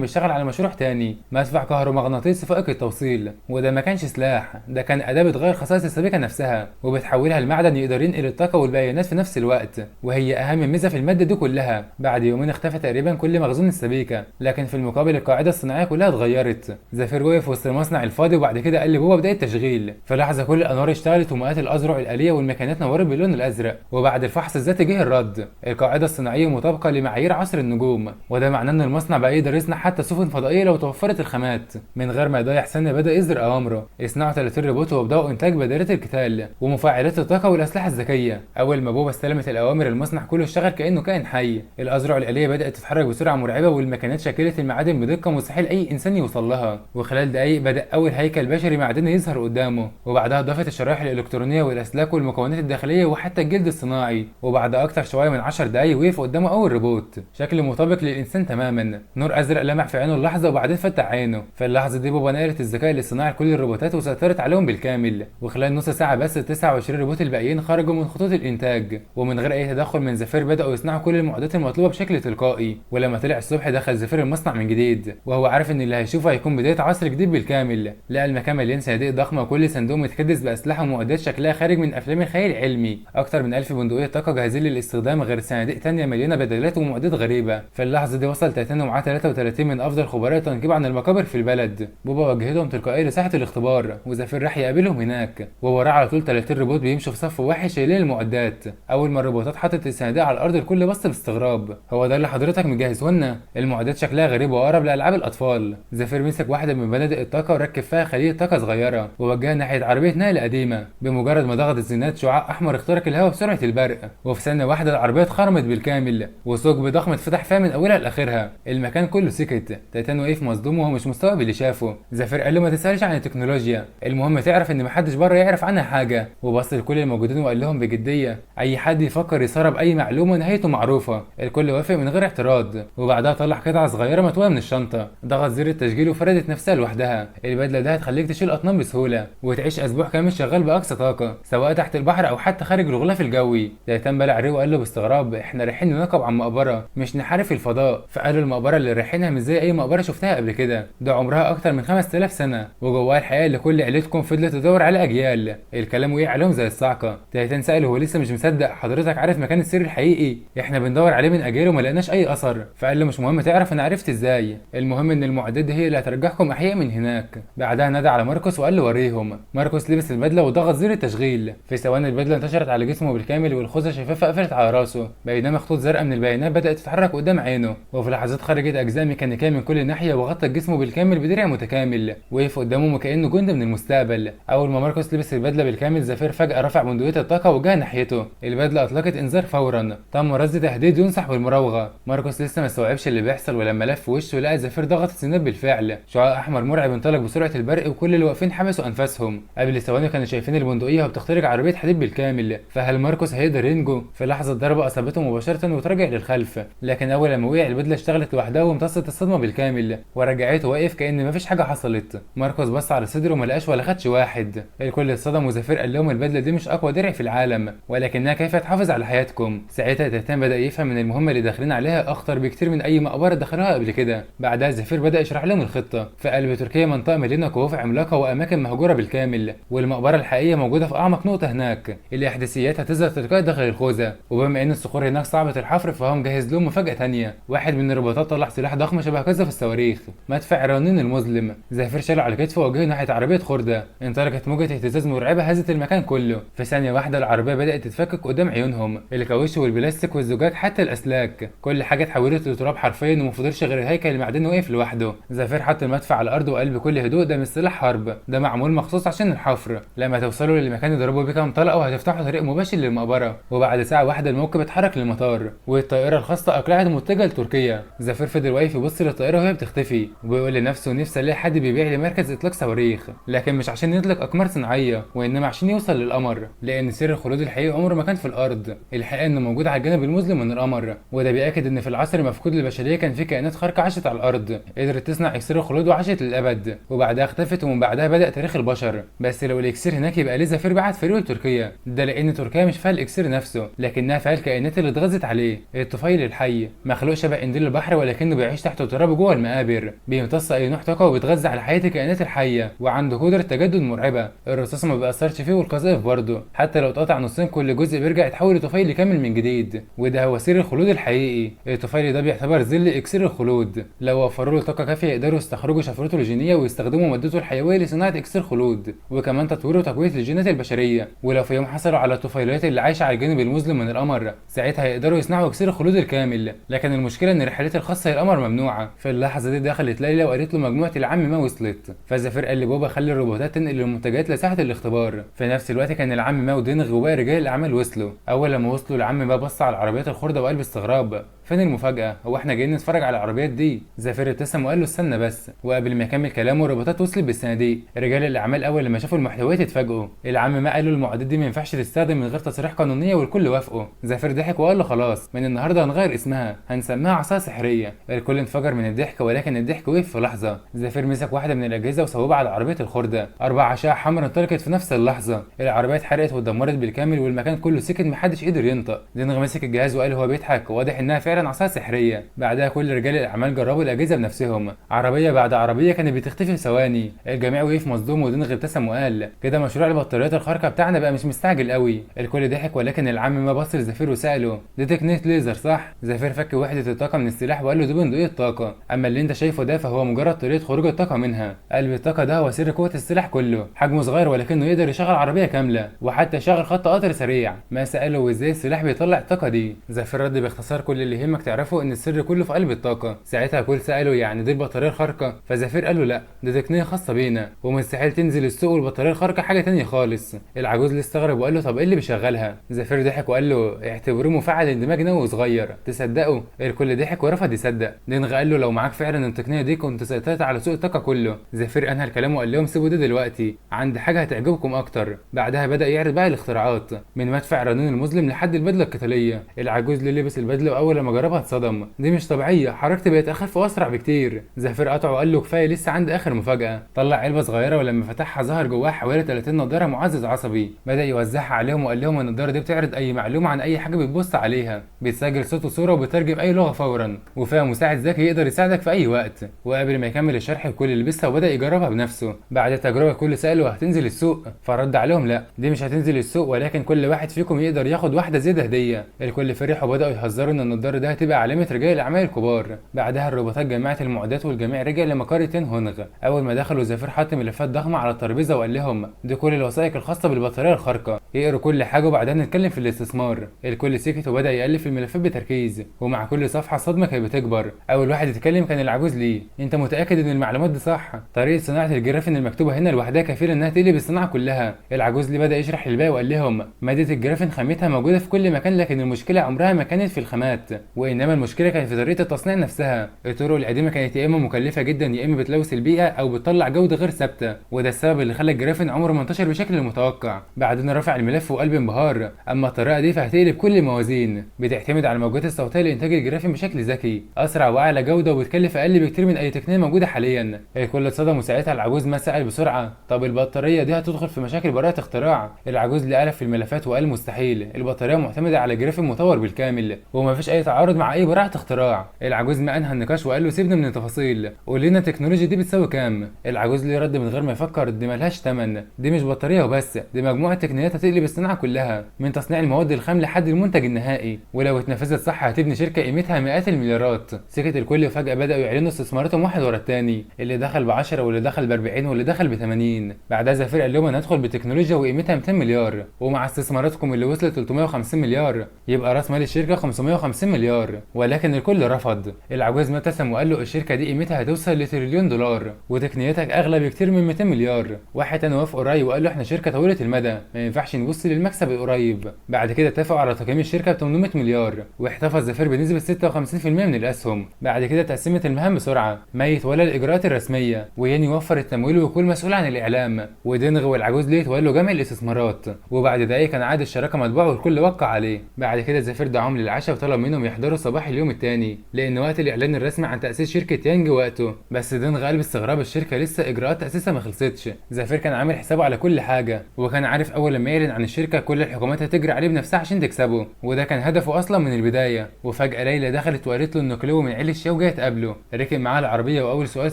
بيشتغل على مشروع تاني، مدفع كهرومغناطيسي فائق التوصيل. وده ما كانش سلاح، ده كان اداه بتغير خصائص السبيكه نفسها وبتحولها لمعدن يقدر ينقل الطاقة والبيانات في نفس الوقت، وهي اهم ميزة في المادة دي كلها. بعد يومين اختفى تقريبا كل مخزون السبيكه، لكن في المقابل القاعدة الصناعية كلها اتغيرت. زفير وقف وسط المصنع الفاضي وبعد كده قال لبوبا بداية تشغيل. في لحظة كل الانوار اشتغلت ومئات الاذرع الالية والماكينات نورت باللون الازرق، وبعد الفحص الذاتي جه الرد: القاعدة الصناعية مطابقه لمعايير عصر النجوم، وده معناه ان المصنع بقى يقدر يصنع حتى سفن فضائية لو توفرت الخامات. من غير ما يضيع سنة بدا يصدر اوامره: اصنعوا 30 روبوت وابداوا انتاج بدلات القتال ومفاعلات الطاقة والاسلحة الذكية. اول ما بوبا استلمت الاوامر المصنع كله اشتغل كانه كائن حي. الاذرع الالية بدات تتحرك بسرعة مرعبة، والماكينات شكلت المعادن بدقة مستحيل اي انسان يوصل لها. وخلال دقائق بدا اول هيكل بشري معدني يظهر قدامه، وبعدها ضافت الشرائح الالكترونية والاسلاك والمكونات الداخلية وحتى الجلد الصناعي. وبعد اكتر شوية من 10 دقائق وقف قدامه اول روبوت شكله مطابق للانسان تماما. نور ازرق لمع في عينه اللحظة وبعدين فتح عينه. في اللحظة دي بوبا نقلت الذكاء الاصطناعي لكل الروبوتات وسيطرت عليهم بالكامل. وخلال نص ساعة بس 29 روبوت الباقيين خرجوا من خطوط الانتاج، ومن غير اي تدخل من زفير بداوا يصنعوا كل المعدات المطلوبة بشكل تلقائي. ولما طلع الصبح دخل زفير المصنع من جديد، وهو عارف ان اللي هيشوفه هيكون بداية عصر جديد بالكامل. لقى المكان مليان صناديق ضخمة وكل صندوق متكدس باسلحه ومعدات شكلها خارج من افلام الخيال العلمي. اكتر من 1000 بندقية طاقة جاهزين للاستخدام، غير صناديق تانية مليانة بدلات ومعدات غريبة. في اللحظة دي وصل تايتان ومعاه 33 من افضل خبراء التنقيب عن المقابر في البلد. بوبا وجهتهم تلقائيا لساحه الاختبار، وزفير راح يقابلهم هناك، ووراه على طول 30 روبوت بيمشوا في صف واحد شايلين المعدات. اول ما الروبوتات حطت الصناديق على الارض الكل بص باستغراب: هو ده اللي حضرتك مجهزة لنا؟ المعدات شكلها غريب واقرب لالعاب الاطفال. زفير مسك واحدة من بنادق الطاقة وركب فيها خليه طاقة صغيرة ووجهها ناحية عربية نقل قديمة. بمجرد ما ضغط الزناد شعاع احمر اخترق الهواء بسرعة البرق، وفي ثانية واحدة العربية اتخرمت بالكامل وثقب ضخم اتفتح فيها من اولها لاخرها. المكان كله سكت. تايتان وقف مصدوم وهو مش مستوعب اللي شافه. زفير قال له ما تسالش عن التكنولوجيا، المهم تعرف ان محدش بره يعرف عنها حاجة. وبص لكل الموجودين وقال لهم بجدية: اي حد يفكر يسرب اي معلومة نهايته معروفة. الكل وافق من غير اعتراض. وبعدها طلع قطعه صغيرة مطويه من الشنطة، ضغط زر التشغيل وفردت نفسها لوحدها. البدلة ده هتخليك تشيل اطنان بسهولة وتعيش اسبوع كامل شغال باقصى طاقة، سواء تحت البحر او حتى خارج الغلاف الجوي. تايتان بلع ريقه وقال له باستغراب: احنا رايحين ننقب عن مقبره مش نحارب في الفضاء. فقالوا المقبرة اللي رايحينها مش زي اي مقبره شفتها قبل كده، ده عمرها اكتر من 5000 سنة وجواها الحقيقة اللي كل عيلتكم فضلت تدور على اجيال. الكلام وقع عليهم زي الصعقة. تايتان ساله هو لسه مش مصدق: حضرتك عارف مكان السر الحقيقي؟ احنا بندور عليه من اجيال وما لقيناش اي اثر. فقال له مش مهم تعرف انا عرفت ازاي، المهم ان المعدات دي هي اللي هترجعكم احياء من هناك. بعدها نادى على ماركوس وقال له وريهم. ماركوس لبس البدلة وضغط زر التشغيل. في ثواني البدلة انتشرت على جسمه بالكامل والخوذه شفافة قفلت على راسه، بينما خطوط زرقاء من البيانات بدات تتحرك قدام عينه. وفي لحظات خرجت اجزاء ميكانيكية من كل ناحية وغطت جسمه بالكامل بدرع متكامل. وقف قدامه وكانه جندي من المستقبل. اول ما ماركوس لبس البدلة بالكامل زفير فجاة رفع بندقية الطاقة وجهها ناحيته. البدلة اطلقت انذار فورا، تم رصد تهديد ينصح بالمراوغه. ماركوس لسه ما استوعبش اللي بيحصل، ولما لف وشه لقى زفير ضغط السناب بالفعل. شعاع احمر مرعب انطلق بسرعة البرق وكل اللي واقفين حبسوا انفاسهم. قبل ثواني كانوا شايفين البندقية وبتخترق عربية حديد بالكامل، فهل ماركوس هيقدر ينجو؟ في لحظة ضربه اصابته مباشرة وتراجع للخلف، لكن اول لما وقع البدلة اشتغلت لوحدها وامتصت الصدمة بالكامل ورجعته واقف كأن مفيش حاجة حصلت. ماركوس بص على صدره وما لقاش ولا خدش واحد. الكل اتصدم وزفير قال لهم البدلة دي مش اقوى درع في العالم، ولكنها كيف تحافظ على حياتكم. ساعتها تايتان بدا يفهم ان المهمة اللي داخلين عليها اخطر بكتير من اي مقبره دخلوها قبل كده. بعدها زفير بدا يشرح لهم الخطة. في قلب تركيا منطقة مليانة كهوف عملاقة واماكن مهجورة بالكامل، والمقبره الحقيقية موجودة في اعمق نقطة هناك. الاحداثيات هتظهر تلقائي داخل الخوذه، وبما ان الصخور هناك صعبة الحفر فهو مجهز لهم مفاجاة ثانية. واحد من الروبوتات طلع سلاح ضخم شبه قذف الصواريخ، مدفع رنين المظلم. زفير شاله على كتفه ووجهه ناحية عربية خرده. انطلقت موجه اهتزاز مرعبة هزت المكان كله. في ثانية واحدة العربية بدات تتفكك قدام عيونهم، الكاوتش والبلاستيك والزجاج حتى الاسلاك، كل حاجة اتحولت لتراب حرفيا وما فضلش غير الهيكل المعدني وبعدين وقف لوحده. زفير حط المدفع على الارض وقال بكل هدوء ده مش سلاح حرب، ده معمول مخصوص عشان الحفر، لما توصلوا للمكان يضربوا بيه كام طلقه وهتفتحوا طريق مباشر للمقبره. وبعد ساعة واحدة الموكب اتحرك للمطار والطائرة الخاصة اقلعت متجهة لتركيا. زفير فضل واقف يبص للطائرة وهي بتختفي وبيقول لنفسه نفسي الاقي حد بيبيع لي مركز اطلاق صواريخ، لكن مش عشان يطلق اقمار صناعية وانما عشان يوصل للقمر، لان سر الخلود الحقيقي عمره ما كان في الارض، الحقيقة انه موجود على الجانب المظلم من القمر. وده بياكد ان في العصر المفقود للبشرية كان في كائنات خارقة عاشت على الارض قدرت تصنع اكسير الخلود وعاشت للابد، وبعدها اختفت ومن بعدها بدا تاريخ البشر. بس لو الاكسير هناك يبقى ليه زفير بعت فريقه لتركيا؟ ده لان تركيا مش فيها الاكسير نفسه لكنها فيها الكائنات اللي اتغذت عليه. الطفيل الحي مخلوق شبه قنديل البحر ولكنه بيعيش تحت التراب جوه المقابر، بيمتص اي نوع طاقة وبيتغذى على حياة الكائنات الحية، وعنده قدره تجدد مرعبة، الرصاص ما بيأثرش فيه والقذائف برضه، حتى لو اتقطع نصين كل جزء بيرجع يتحول لطفيل كامل من جديد، وده هو سر الخلود الحقيقي. الطفيل ده بيعتبر ظل اكسير الخلود، لو وفروا له طاقة كافيه يقدروا يستخرجوا شفرته الجينية ويستخدموا مادته الحيوية لصناعة اكسير خلود، وكمان تطوير وتقويه الجينات البشرية. ولو في يوم حصلوا على الطفيليات اللي عايشه على الجانب المظلم من القمر ساعتها يقدروا يصنعوا اكسير الخلود الكامل، لكن المشكلة ان الرحلات الخاصة للقمر ممنوعة. في اللحظة دي دخلت ليلى وقالت له مجموعة العم ما وصلت، فزفير قال لبابا خلي الروبوتات تنقل المنتجات لساحه الاختبار. في نفس الوقت كان العم ما ودينغ وباقي رجال الاعمال وصلوا. اول لما وصلوا العم ما بص على العربيات الخرده وقال باستغراب فين المفاجاة؟ هو احنا جايين نتفرج على العربيات دي؟ زفير ابتسم وقال له استنى بس. وقبل ما يكمل كلامه الروبوتات وصلت بالصناديق. رجال الاعمال اول لما شافوا المحتويات اتفاجئوا. العم ما قالوا المعدات دي ما ينفعش تستخدم من غير تصريح قانونية والكل وافقوا. زفير ضحك وقال له خلاص من النهارده هنغير اسمها، هنسميها عصا سحريه. الكل انفجر من الضحك ولكن الضحك وقف في لحظة. زفير مسك واحدة من الاجهزة وصوبها على عربية الخرده، 4 اشعه حمراء انطلقت في نفس اللحظة، العربية اتحرقت واتدمرت بالكامل والمكان كله سكت محدش قدر ينطق. دينغ مسك الجهاز وقال هو بيضحك واضح انها فعلا عصا سحريه. بعدها كل رجال الاعمال جربوا الاجهزة بنفسهم، عربية بعد عربية كانت بتختفي في ثواني. الجميع وقف مصدوم ودينغ ابتسم وقال كده مشروع البطاريات الخارقة بتاعنا بقى مش مستعجل قوي. الكل ضحك ولكن العم ما بص لزفير وساله دي تقنية ليزر صح؟ زفير فك وحده الطاقة من السلاح وقال له دي بندقية طاقة، اما اللي انت شايفه ده فهو مجرد طريقه خروج الطاقة منها. قلب الطاقة ده هو سر قوة السلاح كله، حجمه صغير ولكنه يقدر يشغل عربية كاملة وحتى يشغل خط قطر سريع. ما ساله وازاي السلاح بيطلع الطاقة دي؟ زفير رد باختصار كل اللي يهمك تعرفه ان السر كله في قلب الطاقة. ساعتها كل ساله يعني دي البطارية الخارقة؟ فزفير قال له لا دي تقنية خاصة بينا ومستحيل تنزل السوق، والبطاريه الخارقة حاجة تانية خالص. العجوز اللي استغرب وقال له طب ايه اللي بيشغلها؟ زفير ضحك وقال له اعتبروه مفاعل اندماج نووي صغير، تصدقوا؟ الكل ضحك ورفض يصدق. دينغ قال له لو معاك فعلا التقنية دي كنت سيطرت على سوق الطاقة كله. زفير انهى الكلام وقال لهم سيبوا ده دلوقتي، عند حاجة هتعجبكم اكتر. بعدها بدا يعرض بقى الاختراعات من مدفع رنين المظلم لحد البدلة القتالية. العجوز اللي لبس البدلة واول لما جربها اتصدم، دي مش طبيعية، حركتي بقت اخف واسرع بكتير. زفير قطعه وقال له كفاية لسه عندي اخر مفاجاة. طلع علبة صغيرة ولما فتحها ظهر جواها حوالي 30 نضاره معزز عصبي. بدا يوزعها عليهم وقال لهم النضارة دي بتعرض اي معلومة عن اي حاجة بتبص عليها، بتسجل صوت وصوره وبترجم اي لغة فورا، وفيها مساعد ذكي يقدر يساعدك في اي وقت. وقبل ما يكمل الشرح الكل لبسها وبدا يجربها بنفسه. بعد التجربة الكل ساله هتنزل السوق؟ فرد عليهم لا دي مش هتنزل السوق، ولكن كل واحد فيكم يقدر ياخد واحدة زيادة هديه. الكل فرح وبداوا يهزروا ان النضارة ده هتبقى علامة رجال الاعمال الكبار. بعدها الروبوتات جمعت المعدات والجميع رجع لمقر تين هونغ. اول ما دخلوا زفير حط ملفات ضخمة على الترابيزة وقال لهم دي كل الوثائق الخاصة بالبطاريه الخارقة، يقروا كل حاجة وبعدها نتكلم في الاستثمار. الكل سكت وبدا يقلب في الملفات بتركيز، ومع كل صفحة الصدمة كانت بتكبر. اول واحد يتكلم كان العجوز ليه، انت متاكد ان المعلومات دي صح؟ طريقه صناعة الجرافين المكتوبة هنا لوحدها كفيله انها تقلب الصناعة كلها. العجوز ليه بدا يشرح للباقي وقال لهم مادة الجرافين خامتها موجودة في كل مكان، لكن المشكلة عمرها ما كانت في الخامات، وانما المشكلة كانت في طريقه التصنيع نفسها. الطرق القديمة كانت يا اما مكلفة جدا يا اما بتلوث البيئة او بتطلع جوده غير ثابتة، وده السبب اللي خلى الجرافين عمره ما انتشر بشكل المتوقع. بعدين رفع الملف وقال بانبهار اما الطريقة دي فهتقلب كل الموازين، بتعتمد على الموجات الصوتية لانتاج الجرافين بشكل ذكي، اسرع واعلى جوده وبتكلف اقل بكتير من اي تقنية موجودة حاليا. الكل اتصدم وساعتها العجوز ما سال بسرعة طب البطارية دي هتدخل في مشاكل براءه اختراع؟ العجوز اللي قلب في الملفات وقال مستحيل، البطارية معتمدة على جرافين مطور بالكامل ومفيش اي تعارض مع اي براءه اختراع. العجوز ما انهى النقاش وقال له سيبنا من التفاصيل، قول لنا التكنولوجيا دي بتساوي كام؟ العجوز اللي رد من غير ما يفكر دي ملهاش ثمن، دي مش بطارية وبس، دي مجموعة تقنيات هتقلب الصناعة كلها من تصنيع المواد الخام لحد المنتج النهائي، ولو اتنفذت صح هتبني شركة قيمتها مئات المليارات. سكت الكل وفجاة بداوا يعلنوا استثماراتهم واحد ورا الثاني، اللي دخل ب 10 واللي دخل ب 40 واللي دخل ب 80. بعدها زفير قال لهم انا هدخل بتكنولوجيا وقيمتها 200 مليار، ومع استثماراتكم اللي وصلت 350 مليار يبقى راس مال الشركة 550 مليار. مليار، ولكن الكل رفض. العجوز ما ابتسم وقال له الشركة دي قيمتها هتوصل لتريليون دولار وتقنيتك اغلى بكتير من 200 مليار. واحد تاني وافقه الراي وقال له احنا شركة طويلة المدى، ما ينفعش نبص للمكسب القريب. بعد كده اتفقوا على تقييم الشركة ب 800 مليار، واحتفظ زفير بنسبة 56% من الاسهم. بعد كده تقسمت المهام بسرعة، ما يتولى الاجراءات الرسمية، وياني يوفر التمويل ويكون مسؤول عن الاعلام، ودينغ والعجوز ليه يتولوا جمع الاستثمارات. وبعد دقايق كان عقد الشراكة مطبوع والكل وقع عليه. بعد كده زفير دعاهم للعشاء وطلب منهم يحضروا صباح اليوم الثاني لان وقت الاعلان الرسمي عن تاسيس شركة يانج وقته. بس دينغ قال باستغراب الشركة لسه اجراءات تاسيسها ما خلصتش. زفير كان عامل حسابه على كل حاجة، وكان عارف اول لما يعلن عن الشركة كل الحكومات هتجري عليه بنفسها عشان تكسبه، وده كان هدفه اصلا من البداية. وفجاة ليلى دخلت وقالت له ان كلو من عيله شياو جاية تقابله. ركب معاها العربية واول سؤال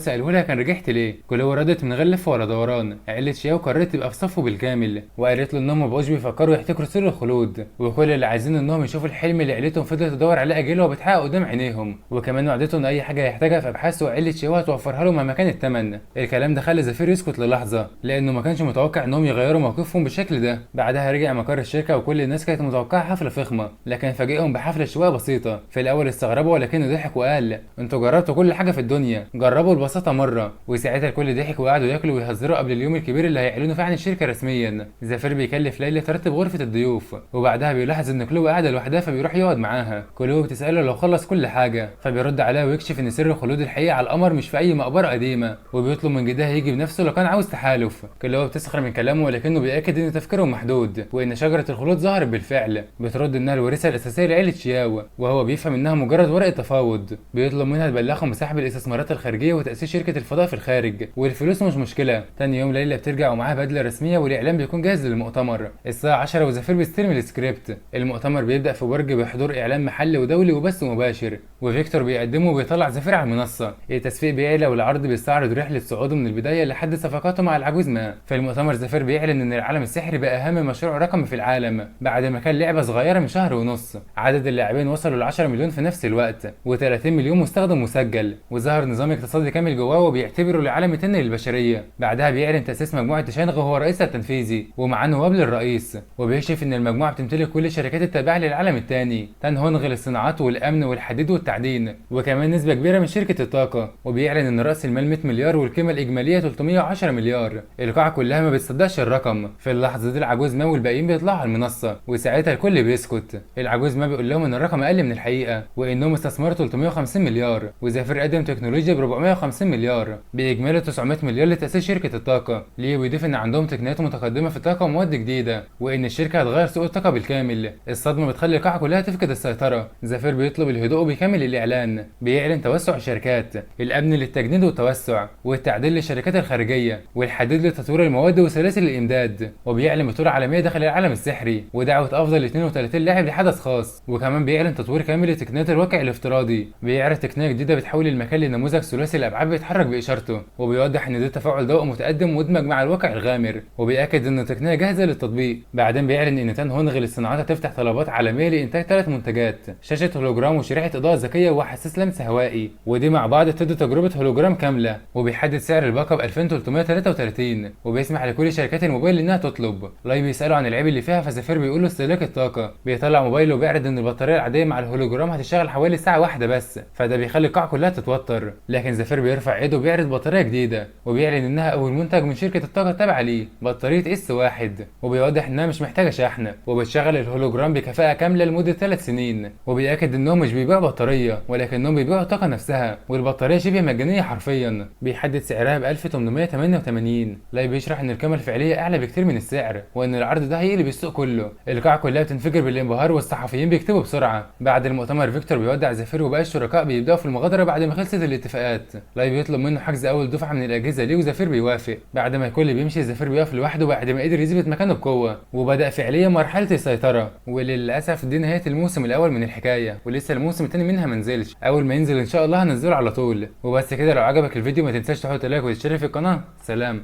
ساله لها كان رجعت ليه؟ كلو ردت من غير لف ولا دوران، عيله شياو قررت تبقى في صفة بالكامل، وقالت له انهم ما بقوش بيفكروا يحتكروا سر الخلود، وكل اللي عايزينه انهم يشوفوا الحلم اللي عيلتهم فضلت تدور عليه اجيالها وبتحقق قدام عينيهم. وكمان وعدته ان اي حاجة هيحتاجها في ابحاثه عيله شياو هتوفرها له مهما كان الثمن. الكلام ده خلى زفير يسكت للحظة لانه ما كانش متوقع انهم يغيروا موقفهم بالشكل ده. بعدها رجع مقر الشركة وكل الناس كانت متوقعه حفلة فخمة، لكن فاجئهم بحفلة شواء بسيطة. في الاول استغربوا ولكنه ضحك وقال انتوا جربتوا كل حاجة في الدنيا، جربوا البساطة مرة. وساعتها الكل ضحك وقعدوا ياكلوا ويهزروا قبل اليوم الكبير اللي هيعلنوا فيه عن الشركة رسميا. زفير بيكلف ليلى ترتب غرفة الضيوف، وبعدها بيلاحظ ان كلو قاعدة لوحدها فبيروح يقعد معاها. كلو بتساله لو خلص كل حاجة، فبيرد عليها ويكشف ان سر الخلود الحقيقي على القمر مش في اي مقبره قديمة، وبيطلب من جدها يجي بنفسه لو كان عاوز تحالف. كلو بتسخر من كلامه ولكنه بيأكد ان تفكيره محدود وان شجرة الخلود ظهرت بالفعل. بترد انها الوريثه الاساسية لعيلة شياو، وهو بيفهم انها مجرد ورقة تفاوض. بيطلب منها تبلغهم بسحب الاستثمارات الخارجية وتاسيس شركة الفضاء في الخارج، والفلوس مش مشكلة. تاني يوم ليلى بترجع ومعاها بدله رسمية والاعلان بيكون جاهز للمؤتمر. الساعة 10 وزفير بيستلم السكريبت. المؤتمر بيبدا في برج بحضور اعلان محلي ودولي وبث مباشر، وفيكتور بيقدمه وبيطلع زفير على المنصة. التصفيق بيعلى والعرض بيستعرض رحله صعوده من البداية لحد صفقاته مع العجوز ما. في المؤتمر زفير بيعلن ان العالم السحري بقى اهم مشروع رقمي في العالم بعد ما كان لعبه صغيرة من شهر ونص. عدد اللاعبين وصلوا ل 10 مليون في نفس الوقت و30 مليون مستخدم مسجل، وظهر نظام اقتصادي كامل جواه وبيعتبره العالم الثاني للبشرية. بعدها بيعلن تاسيس مجموعة تشانغ وهو رئيسها التنفيذي ومعاه نواب للرئيس، وبيكشف ان المجموعة بتمتلك كل الشركات التابعة للعالم الثاني، تانهونغ للصناعات والامن والحديد والتعدين، وكمان نسبه كبيرة من شركة الطاقة. وبيعلن ان راس المال 100 مليار والقيمة الاجمالية 310 مليار. القاعة كلها ما بتصدقش الرقم. في اللحظة دي العجوز ما والباقيين بيطلعوا على المنصة، وساعتها الكل بيسكت. العجوز ما بيقول لهم ان الرقم اقل من الحقيقة وانهم استثمروا 350 مليار، وزفير قدم تكنولوجيا ب 450 مليار باجمالي 900 مليار لتاسيس شركة الطاقة. ليه بيضيف ان عندهم تقنيات متقدمة في الطاقة ومواد جديدة، وان الشركة هتغير سوق الطاقة بالكامل. الصدمة بتخلي القاعة كلها تفقد السيطرة. زفير بيطلب الهدوء وبيكمل الاعلان. بيعلن توسع الشركات، الامن للتجنيد والتوسع، والتعديل للشركات الخارجية، والحديد لتطوير المواد وسلاسل الامداد. وبيعلن بطوله عالمية داخل العالم السحري ودعوة افضل 32 لاعب لحدث خاص. وكمان بيعلن تطوير كامل لتقنيات الواقع الافتراضي. بيعرض تقنية جديدة بتحول المكان لنموذج ثلاثي الابعاد بيتحرك باشارته، وبيوضح ان ده تفاعل ضوء متقدم مدمج مع الواقع الغامر، وبيأكد ان التقنية جاهزة للتطبيق. بعدين بيعلن ان تان هونغ للصناعات هتفتح طلبات عالمية لانتاج 3 منتجات، شاشة هولوجرام وشريحه اضاءه ذكية وحساس لمس هوائي، ودي مع بعض تدي تجربه هولوجرام كاملة. وبيحدد سعر الباقه ب 2333، وبيسمح لكل شركات الموبايل انها تطلب. لاي بيساله عن العيب اللي فيها، فزفير بيقول له استهلاك الطاقة. بيطلع موبايله وبيعرض ان البطارية العادية مع الهولوجرام هتشتغل حوالي ساعة واحدة بس، فده بيخلي القاعة كلها تتوتر. لكن زفير بيرفع ايده وبيعرض بطارية جديدة، وبيعلن انها اول منتج من شركة الطاقة التابعة ليه، بطارية اس 1، وبيوضح انها مش محتاجه شحن وبتشغل الهولوجرام بكفاءة كاملة لمدة 3 سنين. وبيأكد انهم مش بيبيعوا بطارية ولكنهم بيبيعوا الطاقة نفسها، والبطاريه شبه مجانية حرفيا. بيحدد سعرها ب 1888. لاي بيشرح ان القيمة الفعلية اعلى بكتير من السعر، وان العرض ده هيقلب السوق كله. القاعة كلها بتنفجر بالانبهار والصحفيين بيكتبوا بسرعة. بعد المؤتمر فيكتور بيودع زفير وباقي الشركاء بيبداوا في المغادرة بعد ما خلصت الاتفاقات. لاي بيطلب منه حجز اول دفعه من الاجهزة ليه، وزفير بيوافق. بعد ما الكل بيمشي زفير بيقف لوحده بعد ما قدر يثبت مكانه بقوة، وبدا فعليا مرحلة السيطرة. وللاسف دي نهاية الموسم الاول من الحكاية، ولسه الموسم الثاني منها منزلش. اول ما ينزل ان شاء الله هنزله على طول. وبس كده، لو عجبك الفيديو ما تنساش تحط like وتشترك في القناة. سلام.